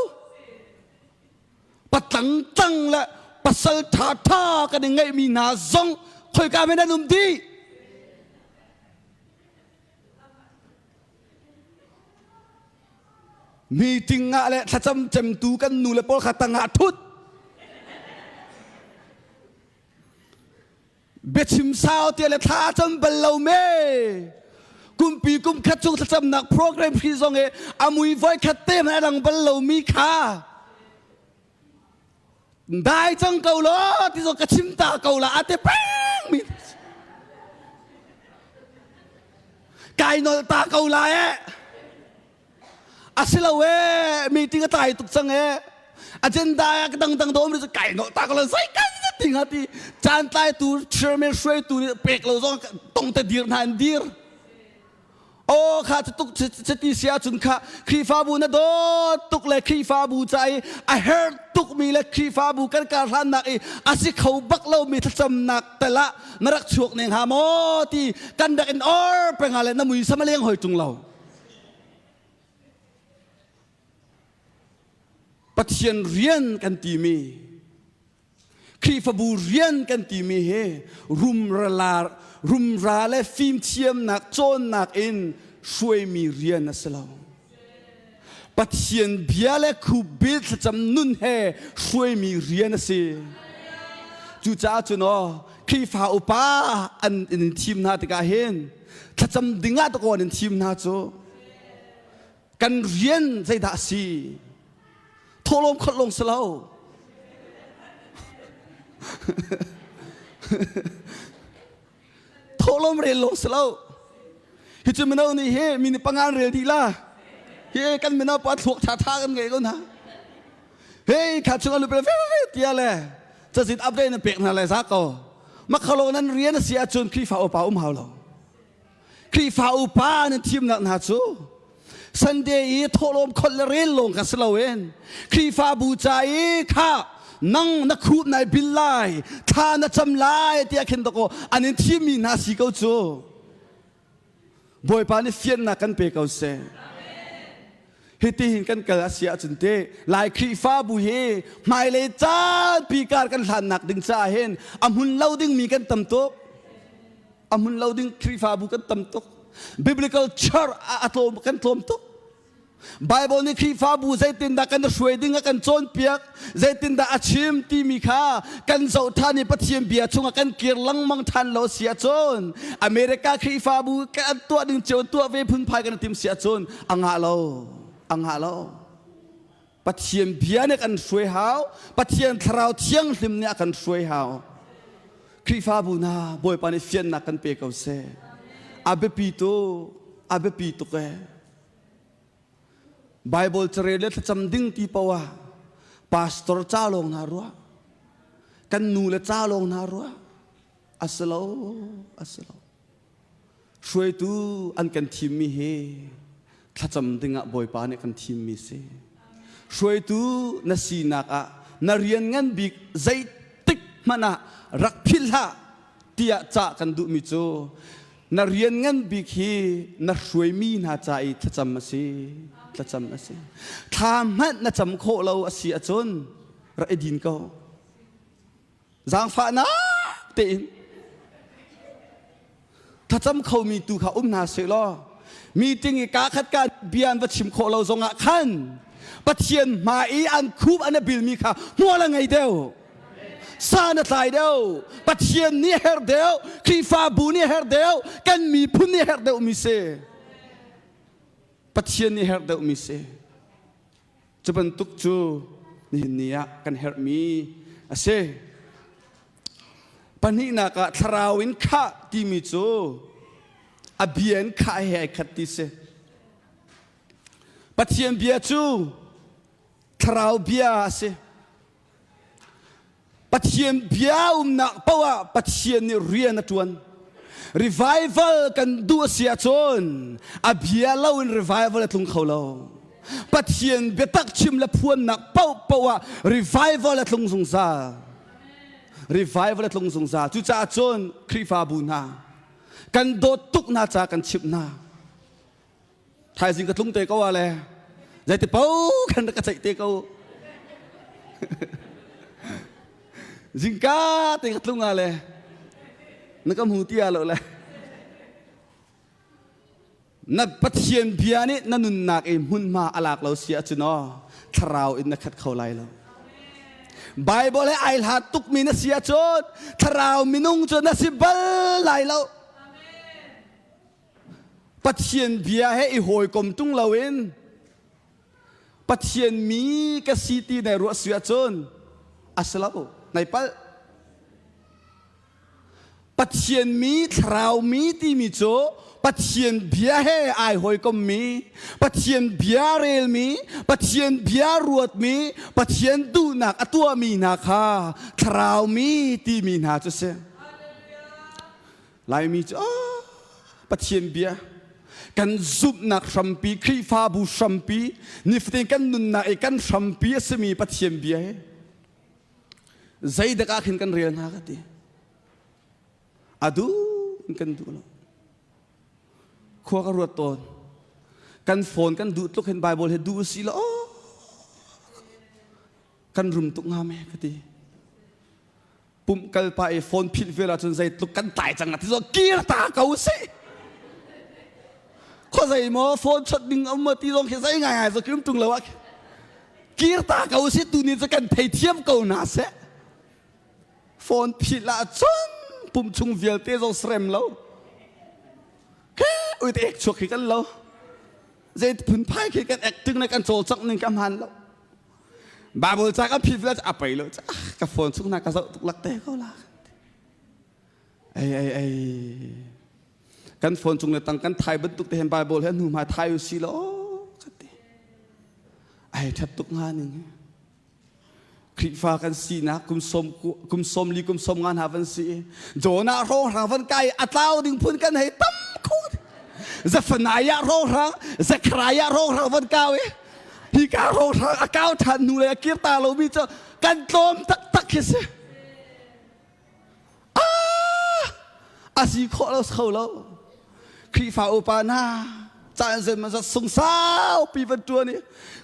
Patlang tlang le pasal ṭha ṭha kan i ngeihmi hna zong khoika men an um dih. Meeting ah le thlacam cemtu kan nu le pawl kha tangah thut. Biachim sau te le thla cam bal lo me. Kumpi kum khat chung thlacamnak program hri zong e amui voi khat te hmanh a dang bal lo mi kha. Dai cang ko lo ti zong ka chim ta ko la ate peng mi. Kai nol ta ko la eh. A si lo ee meeting a tlai tuk cang ee agenda ah dang dang dom ri kai no ta ko lo zei kan ti nga ti caan tlaitu chairman hruaitu nih pek lo zong tong te dir hna in dir o kha tuk chati si ahcun kha Khrihfabu na dawt tuk le Khrihfabu ca i a herh tukmi le Khrihfabu kan kar hlannak i a si kho bak lomi thlacamnak tel ah na rak chuak ne hnga maw ti kan rak in or penga le na mui sama leng hoi tung lo Pathian rian kan timi Khrihfabu rian kan timi hi rumra rumra le fimthiamnak cawnnak in hruaimi rian a si lo. Pathian bia le khupbil thlacam nun he hruaimi rian a si. Cucaah cun aw Khrihfa upa an in thim hna tikah hin thlacam ding ah dakaw an in thim hna cu kan rian zeidah a si thawhlawm kholh lawng si lo thawhlawm rel lawng si lo hi cu mino nih hi mi nih pangan rel dih la hi kan mino pa thluak tha tha kan ngei ko hna hei kha chung alu pe fe fe tia le cazin update na pek hna lai za ko makhalo nan rian a si ahcun Khrihfa upa um hau lo Khrihfa upa nan thimnak hna cu Sunday i thawhlawm kholh le rel lawng kha si loin Khrihfabu ca i kha nang na khup nai bil lai thla na cam lai tiah khin dakaw an in thimmi hna si ko cu Bawipa nih fiannak kan pe ko seh. Hitihin kan kal a si ahcun te Lai Khrihfabu hi hmailei caanpi kar kan hlannak ding caah hin a hmun lo dingmi kan tam tuk. A hmun lo ding Khrihfabu kan tam tuk. Biblical church a tlawm kan tlawm tuk. Bible nih Khrihfabu zeitindah kan hruai ding a kan cawnpiak, zeitindah a chim timi kha kan zoh ṭhan i Pathian bia chungah kan kir lengmang ṭhan lo si ahcun America Khrihfabu kan tuah ding cio tuah ve phunphai kan tim si ahcun a ngah lo, a ngah lo. Pathian bia nih kan hruai hau, Pathian thlarau thianghlim nih a kan hruai hau. Khrihfabu hna Bawipa nih fiannak kan pe ko seh. A biapi tuk, a biapi tuk ee. Bible carel le thlacam ding ti paoh ah pastor ca lawng hna ruah kan nu le ca lawng hna ruah a si lo a si lo hruaitu an kan thimmi hi thlacam dingah Bawipa nih kan thimmi si hruaitu na sinak ah na rian ngan bik zeitik hmanh ah rak philh hlah tiah cah kan duhmi cu na rian ngan bik hi na hruaimi hna ca i thlacam a si thlacam a si thla hmanh na cam khawh lo a si ahcun rak i din ko zaangfahnak tein thlacam khomi tu kha um hna seh law meeting i kaa khat ka bia an va chim khawh lo zongah khan Pathian hmai i an khup an a bilmi kha hmual a ngei deuh san a tlai deuh Pathian nih a herh deuh Khrihfabu nih a herh deuh kan miphun nih a herh deuhmi si Pathian nih a herh deuhmi si cu bantuk cu nihin ni ah kan herhmi a si pahnihnak ah thlarau in khah timi cu a bia in khah he ai khat ti si Pathian bia cu thlarau bia a si. Pathian bia umnak paoh ah Pathian nih rian a ṭuan. Revival kan duh a si ahcun a bia loin revival a tlung kho lo. Pathian biatak chim le phuannak paohpaoh ah revival a tlung zungzal. Revival a tlung zungzal. Cucaah cun Khrihfabu hna kan dawt tuk hna ca kan chimh hna. Thaizing ka tlung te ko ah le zeiti paoh khan rak ka ceih te ko. Zingka te ka tlung ah le na ka hmu ti ah lo le na Pathian bia nih na nunnak i hmunhma a lak lo si ahcun aw thlarau in na khat kho lai lo. Bible he ai hlat tukmi na si ahcun thlarau minung cu na si bal lai lo. Pathian bia he i hawikom tung loin Pathian mi ka si ti nai ruah si ahcun a si lo nai palh Pathian mi thlarau mi timi cu Pathian bia he ai hawikom mi Pathian bia relmi Pathian bia ruatmi Pathian duhnak a tuahmi hna kha thlarau mi timi hna cu si Laimi cu Pathian bia kan zumhnak hrampi Khrihfabu hrampi nifatin kan nunnak i kan hrampi a simi Pathian bia hi zeidak ah khin kan rel hna ka ti a duh in kan duh lo khua ka ruat tawn kan phone kan duh tluk hin Bible hi duh si lo kan rum tuk hnga me ka ti pumh kal pa i phone philh vel ahcun zeitluk kan tlai cang ti zong kir ta ko sih khuazei maw phone chawt ding um ma ti zong khi zei ngai ngai zo khi um tung lo ah kir ta ko sih tu ni cu kan theithiam ko na seh phone philh ah cun pum chung vialte zong serem lo ke ui te ek chuak khi kan lo zei phunphai khi kan acting le kan cawlcangh ning ka hman lo Bible ca kan phit a pei lo ka phone chung na ka zoh tuk lak te ko la ei ei ei kan phone chung le tang kan thai bantuk te hen Bible he hnu hma thai u si lo ka ti ai that tuk nga ning Khrihfa kan sinak kum som kum som li kum som nga hna van si Jonah hrawnghrang van kai a tlau ding phun kan hei tam kho Zephaniah hrawnghrang Zechariah hrawnghrang van kau i hi ka hrawnghrang a kau ṭhan hnu le a kir ta lomi cu kan tlawm taktak khi si ah a si khawh lo kho lo Khrihfa upa hna caan zen man sung saupi van ṭuan i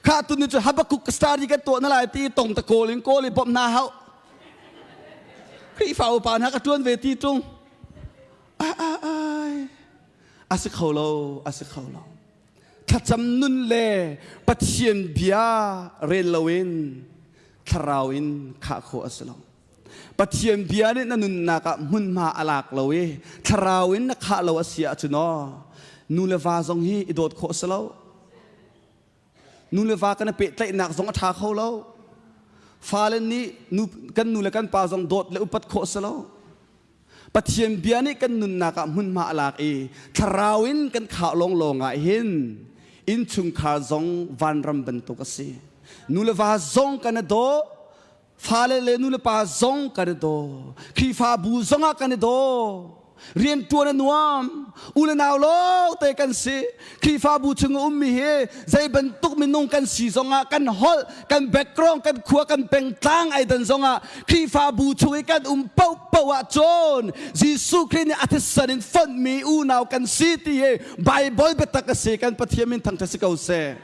kha tuni cu Habakkuk study kan tuah na lai ti tong ta kawl in kawl i bawmh hna hau Khrihfa upa hna ka ṭuan ve ti ṭung ai ai a si kho lo a si kho lo. Thlacam nun le Pathian bia rel loin thlarau in khah khawh a si lo. Pathian bia nih na nunnak ah hmunhma a lak lo i thlarau in na khah lo a si ahcun aw nu le va zong hi i dawt khawh a si lo. Nu le va kan i pehtlaihnak zong a ṭha kho lo. Fale nih nu, kan nu le kan pa zong dawt le upat khawh a si lo. Pathian bia nih kan nunnak ah hmunhma a lak i thlarau in kan khah lawnglawng ah hin innchungkhar zong vanram bantuk a si. Nu le va zong kan i daw, fale le nu le pa zong kan i daw. Khrihfabu zong ah kan i daw. Rianṭuan a nuam. U le nau lawngte kan si. Khrihfabu chung a ummi hi zei bantuk minung kan si zongah kan holh, kan background, kan khua, kan pengtlang ai dan zongah Khrihfabu chung i kan um paohpaoh ahcun Jesuh Khrih nih a thisen in fonhmi unau kan si ti hi Baibal biatak a si. Kan Pathian min thangṭhat si ko seh.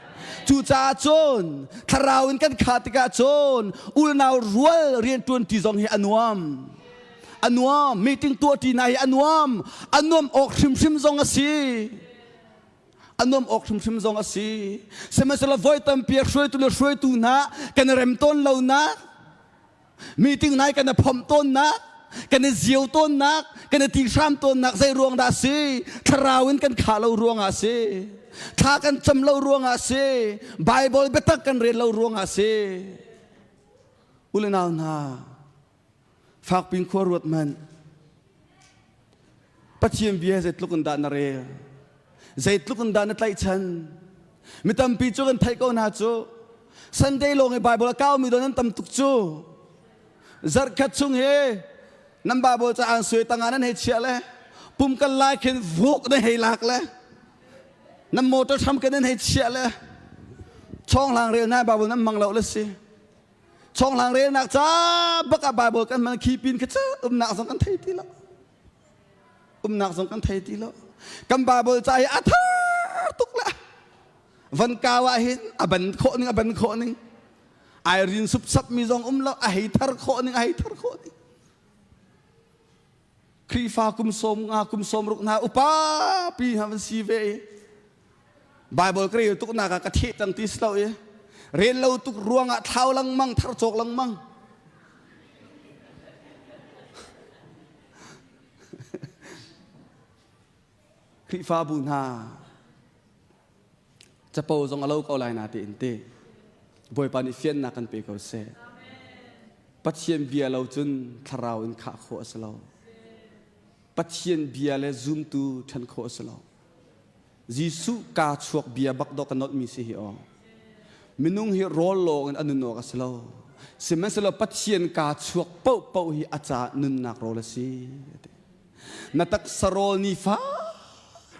Cucaah cun thlarau in kan khah tikah cun unau rual rianṭuan ṭi zong hi a nuam. A nuam. Meeting tuah ṭi hna hi a nuam. A nuam awk hrimhrim zong a si. A nuam awk hrimhrim zong a si. Sihmanhsehlaw voi tampi hruaitu le hruaitu hna kan i rem tawn lonak meeting nai kan i phomh tawnnak kan i zio tawnnak kan i tihram tawnnak zei ruang dah si thlarau in kan khah lo ruangah si thla kan cam lo ruangah si bible biatak kan rel lo ruangah si u le nau hna fakpin khua ruat hmanh Pathian bia zeitluk in dah na rel? Zeitluk in dah na tlaihchan? Mi tampi cu kan theih ko hna cu. Sunday lawng i Bible a kaumi don an tam tuk cu. Zarhkhat chung hi nan Bible ca an suai tangah nan hei chiah le pum kal lai khin vuk nan hei lak le nan motor hram ke nan hei chiah le chawng hlang rel na Bible nan mang lo le si. Chawng hlang relnak ca bak ah Bible kan hman khi pin kha cu umnak zong kan thei ti lo. Umnak zong kan thei ti lo. Kan Bible ca hi a thar tuk le van kau ah hin a ban khawh ning a ban khawh ning ai rin supsap mi zong um lo a hei thar khawh ning a hei thar khawh ning Khrihfa kum sawm nga kum sawm ruk hna upa pi hna van si ve i Bible ka rel tuk nak ah ka theh cang ti si lo i rel lo tuk ruangah thlau lengmang thar cawk lengmang Khrihfabu hna capo zong a lo ko lai na tiin ti Bawipa nih fiannak kan pe ko seh Pathian bia lo cun thlarau in khah khawh a si lo Pathian bia le zumtu ṭhen khawh a si lo Jesuh kaa chuak bia bak dawh ka nolhmi si hi aw. Minung hi rawl lawng in a nun awk a si lo. Sihmanhsehlaw Pathian kaa chuak paohpaoh hi a caah nunnak rawl a si. Na taksa rawl nifa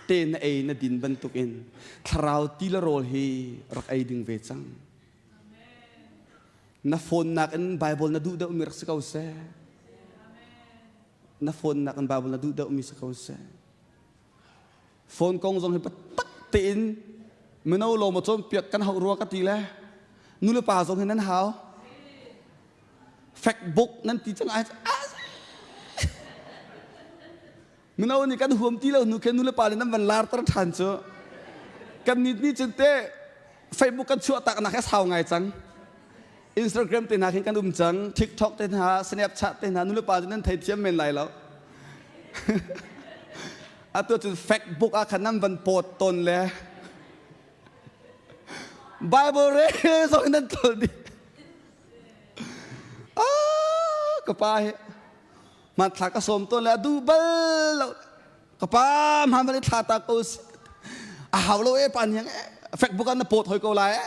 te na ei na din bantukin thlarau ti le rawl hi rak ei ding ve cang. Na phone nakin Bible na duh deuhmi rak si ko seh. Na phone nakin Bible na duh deuhmi si ko seh. Phone kong zong hi biatak tein mino lawm a cawnpiak kan hauh rua ka ti le nu le pa zong hi nan hau. Factbook nan ti cang ai mino nih kan huam ti lo hnu khin nu le pa nih nan van larter ṭhan cu kan nit nih cun te Facebook kan chuah tak nak he sau ngai cang Instagram te hna khin kan um cang TikTok te hna Snapchat te hna nu le pa cu nan thei thiam men lai lo atu cun Facebook ah khan nan van pawt tawn le Bible re zong nan tlol dih ah ka pa hi hmanthlak ka sawm tawn le a duh bal lo ka pa hmaan bal i thla ta ko si a hau lo e pa niang e Facebook ah na pawt hoi ko lai e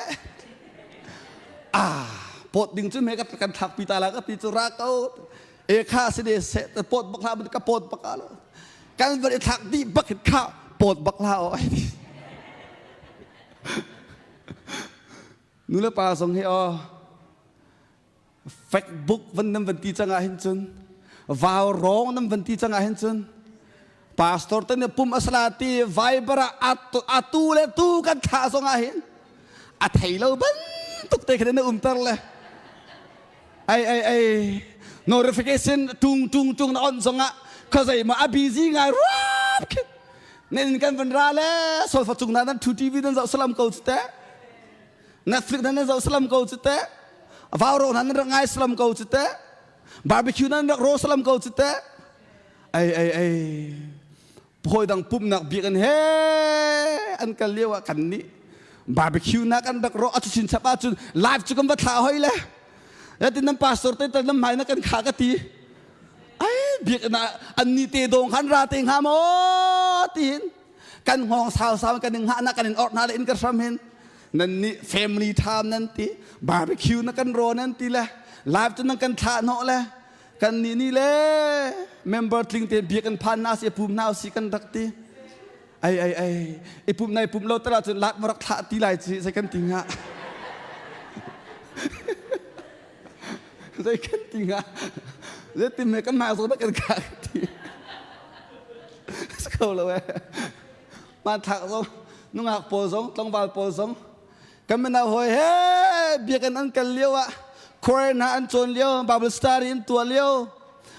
ah pawt ding cu me ka kan thlak pi ta la ka ti cu ra ko e kha si de se pawt bak hlah ka pawt bak lo kan van i thlak dih bak hin kha pawt bak hlah o nu le pa zong hi o Facebook van nan van ti cang ah hin cun vau rawng nan van ti cang ah hin cun pastor te nih pum asala ti Viber ah atu le tu kan thlah zong ah hin a thei lo bantuk te khin na umter le ai ai ai notification tung tung tung na on zong ah khazei ma a busy ngai ruap khin. Nen kan van ra le solfa cung na nan thu TV nan zoh salam ko cu te. Netflix nan zoh salam ko cu te. Vau ro nan rak ngai salam ko cu te. Barbecue nan rak ro salam ko cu te. Ai ai ai. Hawi dang pumnak biakinn he an kal lio ah kan nih barbecue na kan rak ro a cu chin chap ahcun live cu kan va thlah hoi le. Yatin nan pastor te tal nan hmai na kan kha ka ti. Ai biakinn ah an ni te dong khan ra te hnga maw tiin kan hngawng sau sau kan in hngah na kan in orh hna le in ka hram hin nan nih family time nan ti barbecue na kan ro nan ti le live cu nan kan thlah hnawh le kan nih nih le member tling te biakinn phan na si pum na si kan rak ti ai ai ai i pum nai pum lo tara cun lak rak thlah ti lai ci sai kan ti hnga Zei kan ti hnga? Zeitin me kan mah zawn kan ka ti. Si kho lo eh. Hmanthlak zong, nungak pawl zong, tlangval pawl zong, kan mino hawi he biakinn an kal lio ah choir hna an cawn lio, Bible study an tuah lio,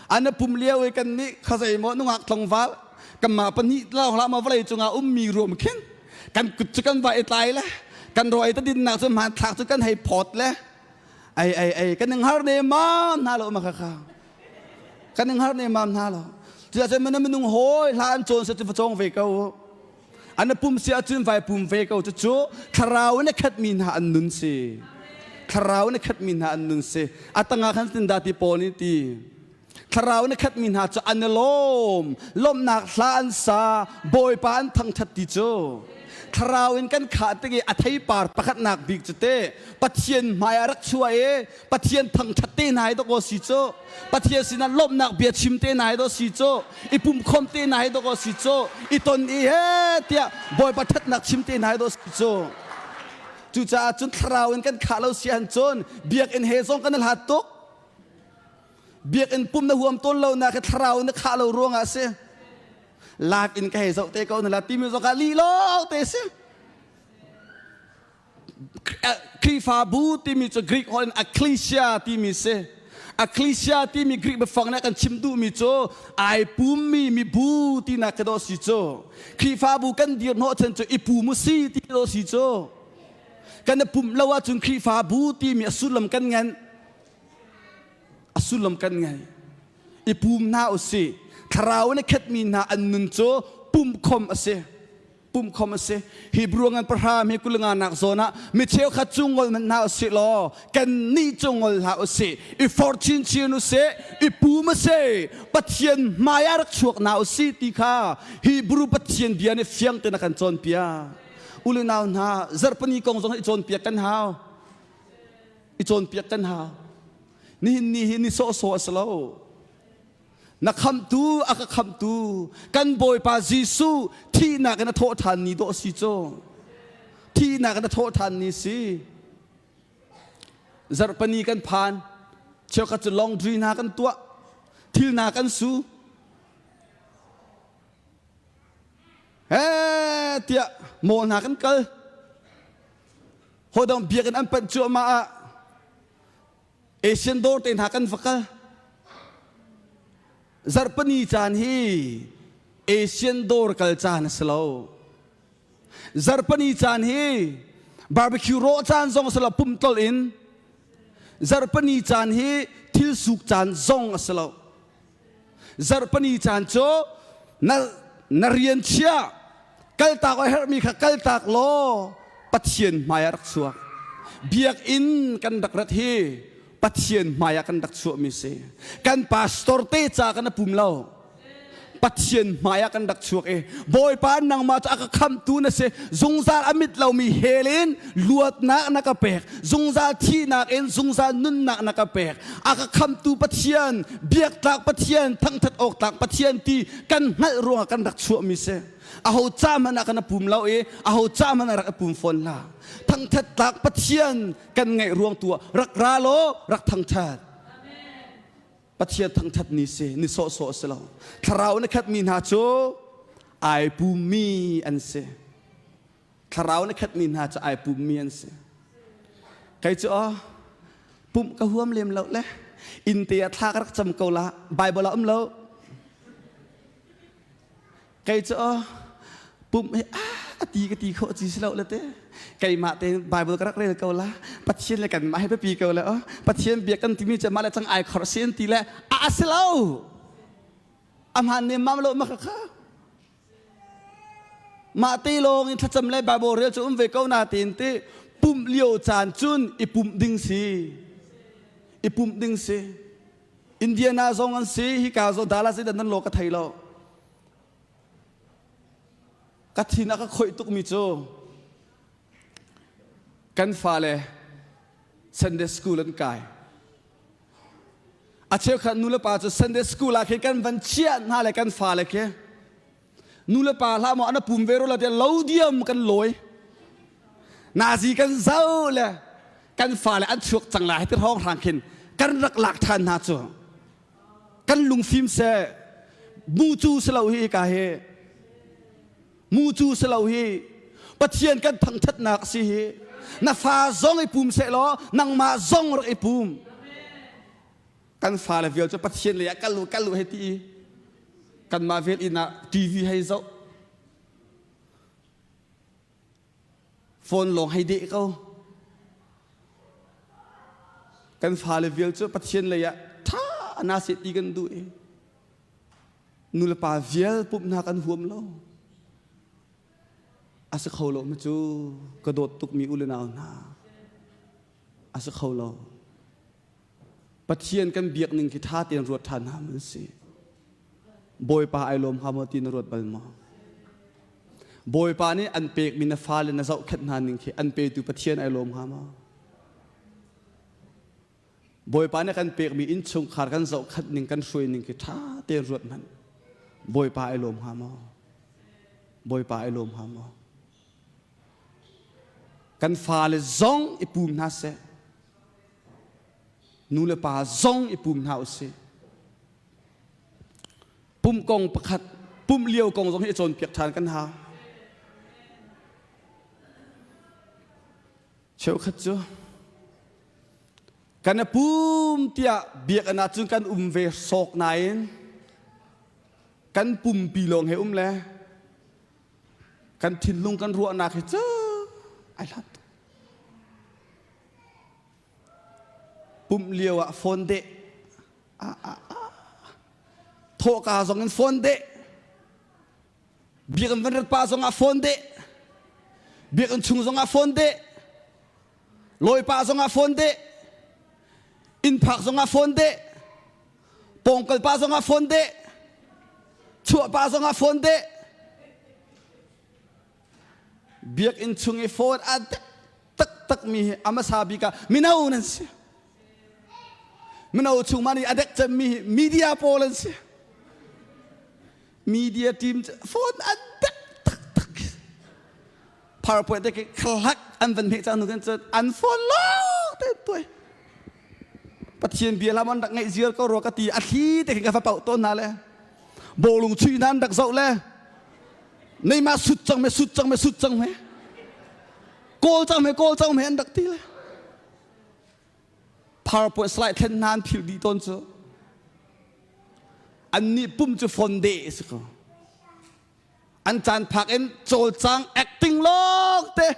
an pum lio i kan nih khazei maw nungak tlangval kanmah pahnih lawng hlah maw vawlei cungah ummi ruam khin kan kut cu kan va i tlai le kan rawi ta dinnak cu hmanthlak cu kan hei phawt le Ai ai ai kan ing har ne mam hna lo ma kha kha. Kan ing har ne mam hna lo. Cucaah cun minung hawi hla an cawn se cu va cawng ve ko. An pum si ahcun vai pum ve ko cucu thlarau in a khatmi hna an nun si. Thlarau in a khatmi hna an nun si. A tangah khan tin dah ti Paul nih ti. Thlarau in a khatmi hna cu an i lawm. Lawmhnak hla an sa, Bawipa an thangṭhat ti cu. Thlarau in kan khah tik i a theipar pakhatnak bik cu te Pathian hmai ah rak chuah i Pathian thangṭhat te hna hi dawkaw si cu. Pathian sinah lawmhnak bia chim te hna hi dawh si cu. I pumkhawm te hna hi dawkaw si cu. I ton i he tiah Bawipa ṭhatnak chim te hna hi dawh si cu. Cucaah cun thlarau in kan khah lo si ahcun biakinn he zong kan i hlat tuk. Biakinn pum na huam tawn lo nak hi thlarau na khah lo ruangah a si. Live in ka hei zoh te ko na la timi zong ah lih lawng te si. Khrihfabu timi cu Greek holh in ecclesia timi si. Ecclesia timi Greek biafang nih kan chim duhmi cu ai pummi mibu tinak khi dawh si cu. Khrihfabu kan dir hnawh chan cu i pum u si ti dawh si cu. Kan i pumh lo ahcun Khrihfabu timi a sullam kan ngan. A sullam kan ngei. I pum hna u sih. Thlarau in a khetmi hna an nun cu pumkhom a si. Pumkhom a si. Hebrew ngan pahra mi kulinga nak zawn ah mi cheukhat cu ngol hmanh hna u sih law kan nih cu ngol hlah u sih. I forh chinchin u sih. I pum a si. Pathian hmai ah rak chuak hna u sih ti kha Hebrew Pathian bia nih fiang tein a kan cawnpiak. U le nau hna, zarhpini kong zong hi i cawnpiak kan hau. I cawnpiak kan hau. Nihin ni hi ni sawhsawh a si lo. Na khamhtu a ka khamhtu kan Bawipa Jesuh thihnak in a thawh ṭhan ni dawh si cu. Thihnak in a thawh ṭhan ni si. Zarhpani kan phan. Cheukhat cu laundry hna kan tuah. Thil hna kan su. He tiah mall hna kan kal. Hodang biakinn an panh cuahmah ah Asian dawr te hna kan va kal. Zarhpini caan hi Asian dawr kal caan a si lo. Zarhpini caan hi barbecue rawh caan zong a si lo pumtol in. Zarhpini caan hi thil suk caan zong a si lo. Zarhpini caan cu na, na rian chia kaltak a herhmi kha kaltak law Pathian hmai ah rak chuak. Biakinn kan rak rat hi Pathian hmai ah kan rak chuahmi si. Kan pastor te ca kan a pum lo. Pathian hmai ah kan rak chuak i Bawipa nangmah cu a ka khamhtu na si zungzal a mit lomi hell in luatnak na ka pek zungzal thihnak in zungzal nunnak na ka pek a ka khamtu Pathian biaktlak Pathian thangthat awk tlak Pathian ti kan hngalh ruangah kan rak chuahmi si aho ca hmanh ah kan pum lo i aho ca hmanh ah rak i pum fawn hlah thangthat tlak Pathian kan ngeih ruang tu ah rak ra law rak thangthat Pathian thangthat ni si ni sawhsawh si lo thlarau na khatmi hna cu ai pummi an si thlarau na khatmi hna cu ai pummi an si kei cu aw pumh ka huam lem lo le inn te ah thla ka rak cam ko la Bible ah um lo kei cu aw. Pumh hi a ti ka ti khawh ci si lo le te. Keimah te Bible ka rak rel ko la. Pathian le kanmah hi biapi ko le oh. Pathian bia kan timi cu mah le cang ai khor si an ti le a a si lo. A hmaan nemmam lo ma kha kha. Mah te lawng in thlacam le Bible rel cu um ve ko na tiin ti pumh lio caan cun i pumh ding si. I pumh ding si. Indiana zong an si, hika zong Dallas in nan law ka thei lo. Ka thin a ka khoih tukmi cu kan fale Sunday school an kai. A cheukhat nulepa cu Sunday school ah khin kan van chiah hna le kan fale khi nulepa hlah maw an pum ve ro la tiah lo diam kan lawi. Nazi kan zo le kan fale an chuak cang lai ti hrawng hrang khin kan rak lak ṭhan hna cu. Kan lungfim seh mucu si lo hi ka hi mucu si lo hi Pathian kan thangṭhatnak si hi na fa zong i pum seh law nangmah zong rak i pum kan fale vial cu Pathian lei ah kal u kal u hei ti i kanmah vel inn ah TV hei zoh Phone lawng hei deh ko. Kan fale vial cu Pathian lei ah ṭha na seh ti kan duh i nulepa vial pumh hna kan huam lo. A si kho lo mi cu ka dawt tukmi u le nau hna. A si kho lo. Pathian kan biak ning khi ṭha tein ruat ṭhan hna mun si. Bawipa ai lawm hnga maw ti na ruat bal maw? Bawipa nih an pekmi na fale na zohkhenh hna ning khi an petu Pathian ai lawm hnga maw? Bawipa nih kan pekmi innchungkhar kan zohkhenh ning kan hruai ning khi ṭha tein ruat hmanh. Bawipa ai lawm hnga maw? Bawipa ai lawm hnga maw? Kan fale zong i pum hna seh. Nu le pa zong i pum hna usih. Pumh kong pakhat, pumh lio kong zong hi i cawnpiak ṭhan kan hau. Cheukhat cu kan i pum tiah biakinn ah cun kan um ve sawk nain kan pumpi lawng he um le kan thinlung kan ruahnak hi cu ai hlat tuk. Pumh lio ah phone deh thawhka zong in phone deh biakinn van rat pa zong ah phone deh biakinn chung zong ah phone deh lawipa zong ah phone deh inn phak zong ah phone deh pawngkal pa zong ah phone deh chuah pa zong ah phone deh biakinn chung i phone a dek taktak mi hi a hmasa bik ah mino nan si mino chung mah nih a dek cemmi hi media pawl an si media team phone an dek taktak PowerPoint te khlak an van hmeh cang nu kan cun an phone lawng te tuai Pathian bia lam an rak ngaih ziar ko rua ka ti a thli te khin ka fa pauh tawn hna le bawlung chuih hna an rak zoh le Neymar sut cang me sut cang me sut cang me kawl cang me kawl cang me an rak ti le PowerPoint slide thlen hna an philh dih tawn cu an nih pum cu phone de si ko an caan phak in cawlcang acting lawng te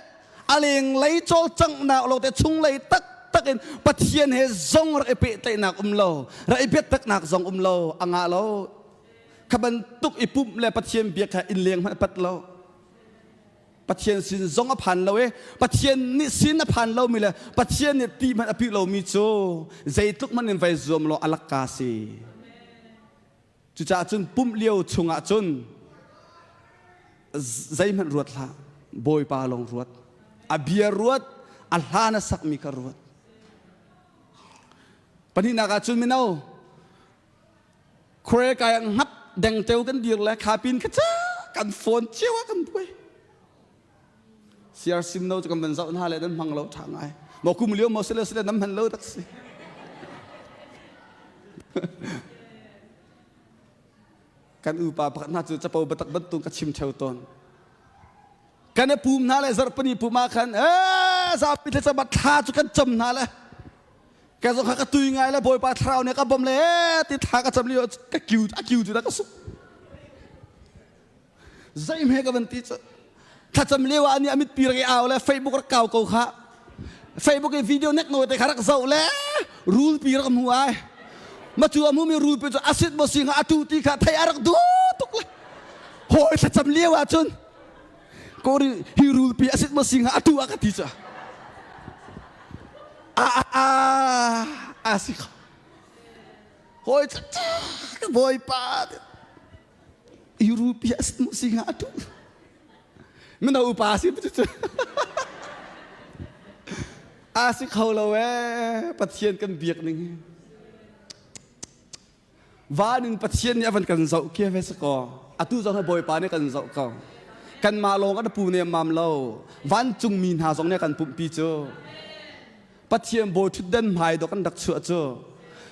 a leng lei cawlcanghnak lawng te chung lei taktak in Pathian he zong rak i pehtlaihnak um lo rak i biataknak zong um lo a ngah lo Kha bantuk i pumh le Pathian biak kha innleng hmanh a pat lo. Pathian sin zong a phan lo i Pathian nih sin a phan lomi le Pathian nih ti hmanh a pih lomi cu zeitluk hmanh in vai zuam law a lakka si. Cucaah cun pumh lio chungah cun zeihmanh ruat hlah. Bawipa lawng ruat. A bia ruat, a hla na sakmi kha ruat. Pahnihnak ah cun mino Khuare kai ah ngap dengteo kan dir le khapin kha ca kan phone cio ah kan buai. CRC no cu kan van zoh hna le nan hmang lo ṭha ngai. Maw kum lio maw sile sile nan hman lo tak si. kan upa pakhat hna cu capo batak bantuk ka chim theo tawn. Kan i pum hna le zarhpini pum ah khan ee zapi thlacam ah thla cu kan cam hna le Ka zong kha ka tui ngai le Bawipa thlarau nih ka bawm le ti thla ka cam lio ka kiu a kiu cu dah ka suk. Zeihme ka van ti cu. Thlacam lio ah nih a mitpi rak i au le Facebook rak kau ko kha. Facebook i video nek nawi te kha rak zoh le rulpi rak hmu ai. Ma cu a hmumi rulpi cu asit maw si hnga atu ti kha thei a rak duh tuk le. Hawi thlacam lio ah cun kori hi rulpi asit maw si hnga atu ah ka ti cu. A a a a si kho. Hawi ka bawipa Europe a si hnga atu. Mino upa si cu a si kho lo ee Pathian kan biak ning hi. Van in Pathian nih a van kan zoh kia ve sakaw. Atu zong hi Bawipa nih kan zoh ko. Kanmah lawng kan pu nem lo. Vancungmi hna zong nih kan pumhpi cu. Pathian bawi ṭhutdan hmai dawh kan rak chuah cu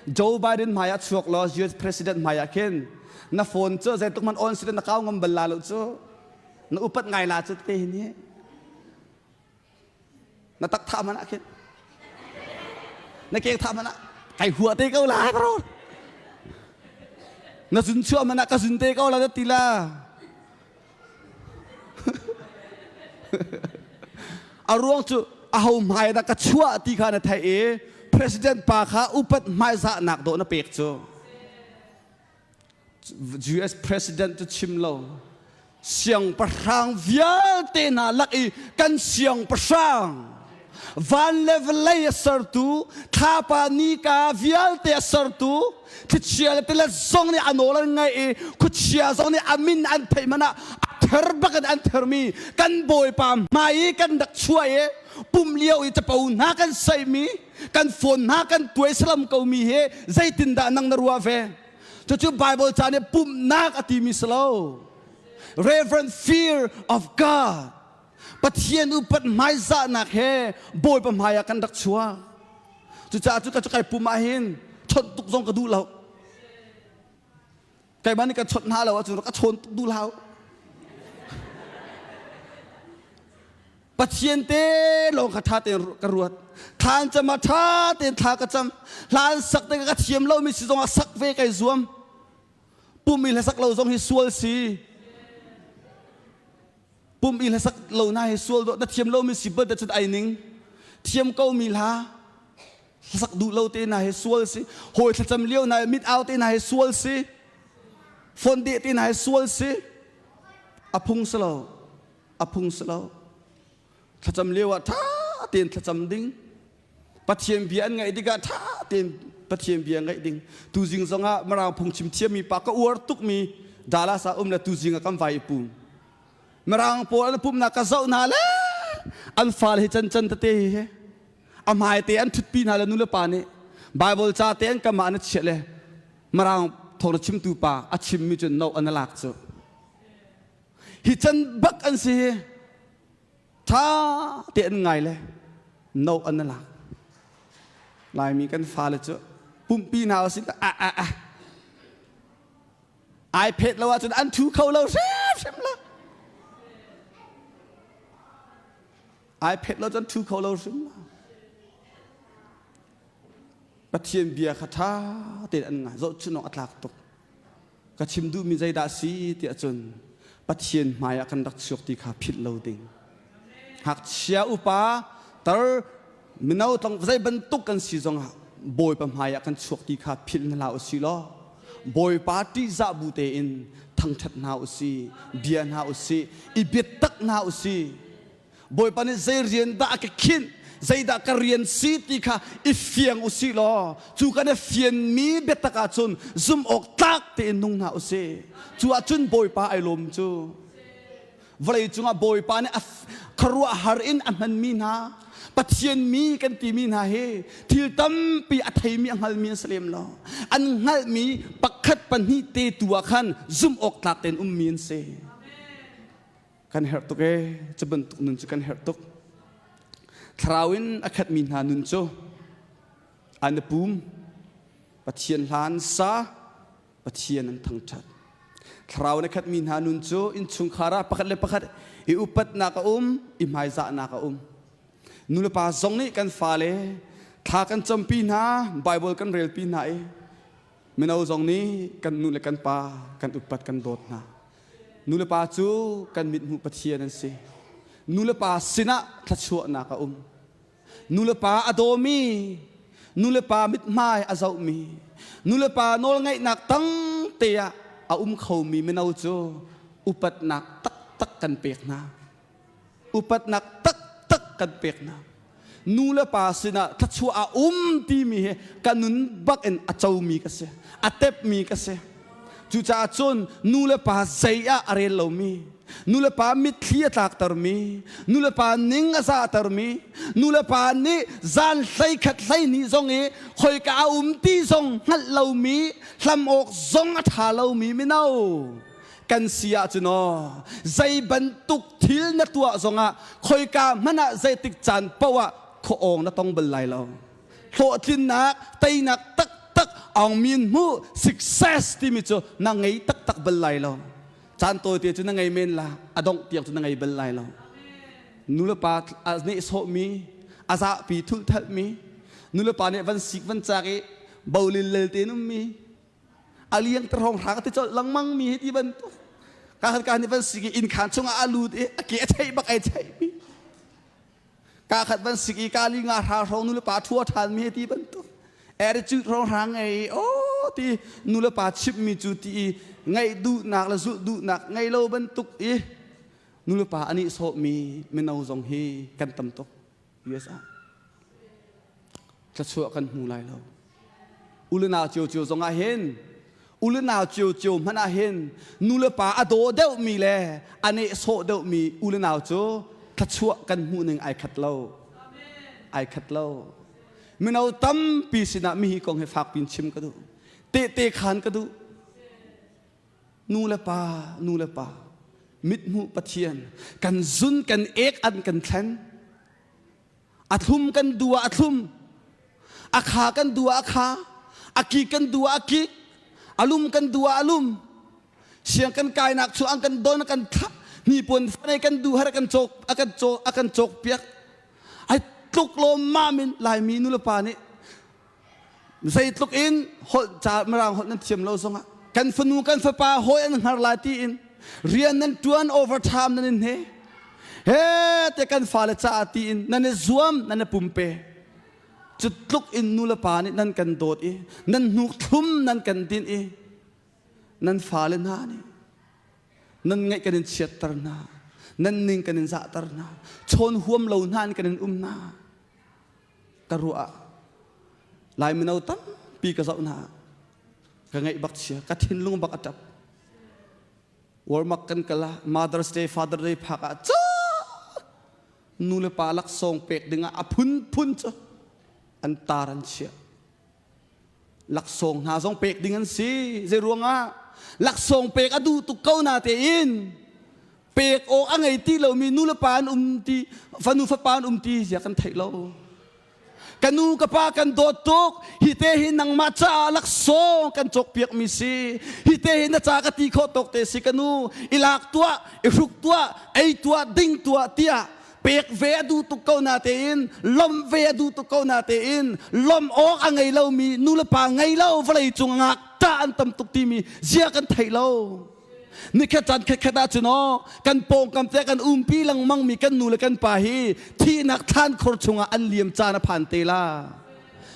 Joe Biden hmai ah chuak law US President hmai ah khin na phone cu zeitluk hmanh on si na kau ngam bal la lo cu na upat ngai la cu te hin hi na tak tha man ah khin na keng tha man ah kai hua te ko la bro na zun chuah man ah ka zun te ko la na ti la A ruang cu aho hmai dah ka chuah ti kha na theih i president pa kha upat hmaizahnak dawh na pek cu. US president cu chim lo. Siangpahrang vialte hna lak i kan siangpahrang van le vawlei a sertu thlapa nika vialte a sertu thlichia le tilet zong nih a nawl an ngaih i khuachia zong nih a min an theih hmanh ah a ther bak in an thermi kan bawipa hmai i kan rak chuah i pum lio i capo hna kan saihmi kan phone hna kan tuai salam komi hi zeitindah nang na ruah ve cucu Bible ca nih pumhnak a timi si lo reverent fear of God Pathian upat hmaizahnak he Bawipa hmai ah kan rak chuak Cucaah cu ka cu kai pum ah hin chawnh tuk zong ka duh lo. Keimah nih ka chawnh hna lo ahcun ka chawn tuk duh lo. Pathian te lawng kha ṭha tein ka ruat. Thla cam ah ṭha tein thla ka cam. Hla an sak te ka thiam lomi si zong ah sak ve kai zuam. Pum i hlasak lo zong hi sual si. Pum i hlasak lo na hi sual dawh na thiam lomi si bal cun ai ning. Thiam ko mi hla hlasak duh lo te na hi sual si. Hawi thlacam lio na mit au te na hi sual si. Phone deh te na hi sual si. A phung si lo. A phung si lo. Thlacam lio ah ṭha tein thlacam ding. Pathian bia an ngaih tikah ṭha tein Pathian bia ngaih ding. Tuzing zongah Mirang phungchim thiammi pa ka uar tukmi Dallas ah um le tuzing ah kan vai i pum. Mirang pawl an pumnak ka zoh hna le an fale hi can can tete hi he a hmai te an ṭhutpi hna le nu le pa nih Bible ca te an kam ah an chiah le Mirang thawng chimtu pa a chimmi cu no an lak cu. Hi can bak an si hi. Ṭha te an ngai le no an lak. Laimi kan fale cu pumpi hna usih ah ah ah ai phet lo ahcun an thu kho lo hrimhrim lo. Ai phet lo cun thu kho lo hrim lo. Pathian bia kha ṭha tein an ngai. Zohchun awk a tlak tuk. Ka chim duhmi zeidah si tiah cun Pathian hmaiah kan rak chuak ti kha philh lo ding. Ngakchia upa tar mino tlong zei bantuk kan si zongah Bawipa hmaiah kan chuak ti kha philh hna hlah usih law Bawipa ṭihzah bu tein thangṭhat hna usih, bia hna usih, i biatak hna usih. Bawipa nih zei rian dah a ka khinh zeidah ka rian si ti kha i fiang usih law cu kan i fianmi biatak ahcun zumh awk tlak tein nung hna usih cu ahcun Bawipa ai lawm cu vawlei cungah Bawipa nih a khuaruahhar in a hmanmi hna Pathian mi kan timi hna hi thil tampi a theimi a hngalmi an si lem lo an hngalhmi pakhat pahnih te tu ah khan zumh awk tlak tein ummi an si Kan herh tuk ee, cu bantuk nun cu kan herh tuk. Thlarau in a khatmi hna nun cu an i pum, Pathian hla an sa, Pathian an thangṭhat. Thlarau in a khatmi hna nun cu innchungkhar ah pakhat le pakhat i upatnak a um, i hmaizahnak a um. Nulepa zong nih kan fale thla kan campi hna, Bible kan relpi hna i mino zong nih kan nu le kan pa kan upat kan dawt hna. Nulepa cu kan mithmuh Pathian an si. Nulepa sinah thluachuahnak a um. Nulepa a dawmi, nulepa mithmai a zohmi, nulepa nawlngaihnak tang te ah a um khomi mino cu upatnak taktak kan pek hna. Upatnak taktak kan pek hna. Nu le pa sinah thluachuah a um timi hi ka nun bak in a comi ka si, a tepmi ka si. Cucaah cun nu le pa zei ah a rel lomi, nu le pa mitthli a tlaktermi, nu le pa ning a zahtermi, nu le pa nih zan hleikhat hleihnih zong i khoika a um ti zong hngalh lomi, hlam awk zong a ṭha lomi mino kan si ahcun aw zei bantuk thil na tuah zongah khoika hmanh ah zeitik caan paoh ah khuaawng na tong bal lai lo. Hlawhtlinnak, teinak taktak aung min hmuh success timi cu na ngei taktak bal lai lo. Caan tawite cu na ngei men la, a dongh tiang cu na ngei bal lai lo. Nulepa a nehsawhmi, a zahpi thulhthalhmi, nulepa nih van sik van cak i bolil lel te ummi, a liang te hrawng hrang ti colh lengmang mi hi ti bantuk ka khat ka nih van sik i inn khaan chungah a lut i a ke a theih bak ai theih mi ka khat van sik i ka li nga hra hrawng nu le pa thua ṭhan mi hi ti bantuk attitude hrawng hrang ngei o ti nu le pa chimh mi cu ti i ngaih duhnak le zulh duhnak ngei lo bantuk i nu le pa ani sawh mi mino zong hi kan tam tuk US ah thluachuah kan hmu lai lo. U le nau ciocio zong ah hin u le nau ciocio hmanh ah hin nu le pa a daw deuhmi le a nehsawh deuhmi u le nau cu thluachuah kan hmuh ning ai khat lo. Ai khat lo. Mino tampi sinah mihi kong hi fak pin chim ka duh. Tehte khan ka duh. Nu le pa, nu le pa, mithmuh Pathian kan zun kan ek an kan thlen. A thlum kan duh ah a thlum. A kha kan duh ah a kha. A kik kan duh ah a kik. A lum kan duh ah a lum. Siang kan kainak chu an kan don a kan thlah. Hnipuan fanei kan duh har a kan cawk a kan cawk a kan cawk piak. Ai tluk lawm mam in Laimi nu le pa nih zeitluk in holh ca mirang holh nan thiam lo zongah kan fanu kan fapa hawi an hngar lai tiin rian nan tuan overtime nan in he he te kan fale caah tiin nan i zuam nan i pumpe cu tluk in nu le pa nih nan kan dawt i nan hnuk thlum nan kan din i nan fale hna nih nan ngaih kan in chiatter hna nan ning kan in zahter hna chawn huam lo hna in kan in um hna ka ruah ah Lai mino tampi ka zoh hna ka ngaih bak chia ka thinlung bak a ṭap Walmart kan kal ah Mother's Day Father Day phak ah ca nu le pa laksawng pek dingah a phunphun cu an tar an chiah Laksawng hna zong pek ding an si. Zei ruangah? Laksawng pek a duh tuk ko na tein pek awk a ngei ti lomi nu le pa an um ti fanu fapa an um ti zia kan theih lo. Ka nu ka pa kan dawt tuk hi te hi nangmah caah laksawng kan cawkpiak mi si hi te hi na ca ka ti khawh tawk te si ka nu i lak tuah i hruk tuah ei tuah ding tuah tiah pek ve a duh tuk ko na tein lawmh ve a duh tuk ko na tein lawmh awk a ngei lomi nu le pa ngei lo vawlei cung ngakṭah an tam tuk timi zia kan theih lo nikhat caan khatkhat ah cun aw kan pawngkam te kan umpi lengmang mi kan nu le kan pa hi thihnak thlan khor chungah an liam caan a phan te la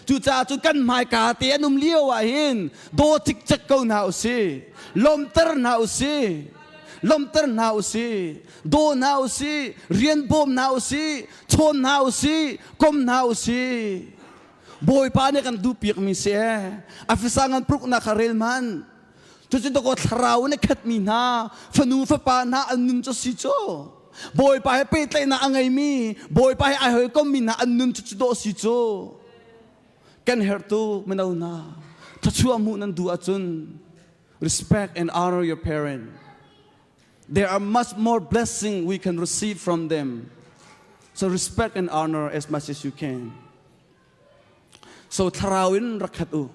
cucaah cun kan hmaika te an um lio ah hin daw cikcek ko hna usih lawmter hna usih lawmter hna usih daw hna usih rian bawm hna usih chawn hna usih kom hna usih Bawipa nih kan duhpiak mi si a fisa ngan pruknak kha rel hman cucu dakaw thlarau in a khatmi hna fanu fapa hna an nun cu si cu Bawipa he pehtlaihnak a ngeimi Bawipa he ai hawikommi hna an nun cu cu dawh si cu kan hertu mino hna thluachuah hmuh nan duh ahcun respect and honor your parent There are much more blessing we can receive from them. So respect and honor as much as you can. So thlarau in rak khat u.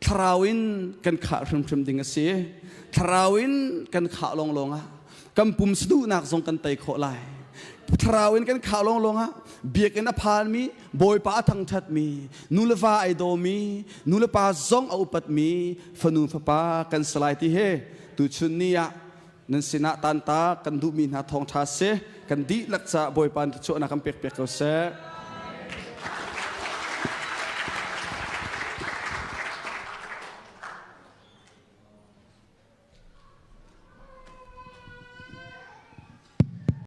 Thlarau in kan khah hrimhrim ding a si. Thlarau in kan khah lawnglawng ah kan pum saduhnak zong kan tei khawh lai. Thlarau in kan khah lawnglawng ah biakinn a phanmi, Bawipa a thangṭhatmi, nu le va ai dawmi, nu le pa zong a upatmi fanu fapa kan si lai ti he tuchun ni ah. Nan sinah tanta kan duhmi hna thawngṭha si. Kan dihlak caah Bawipa in thluachuahnak kan pek piak ko seh.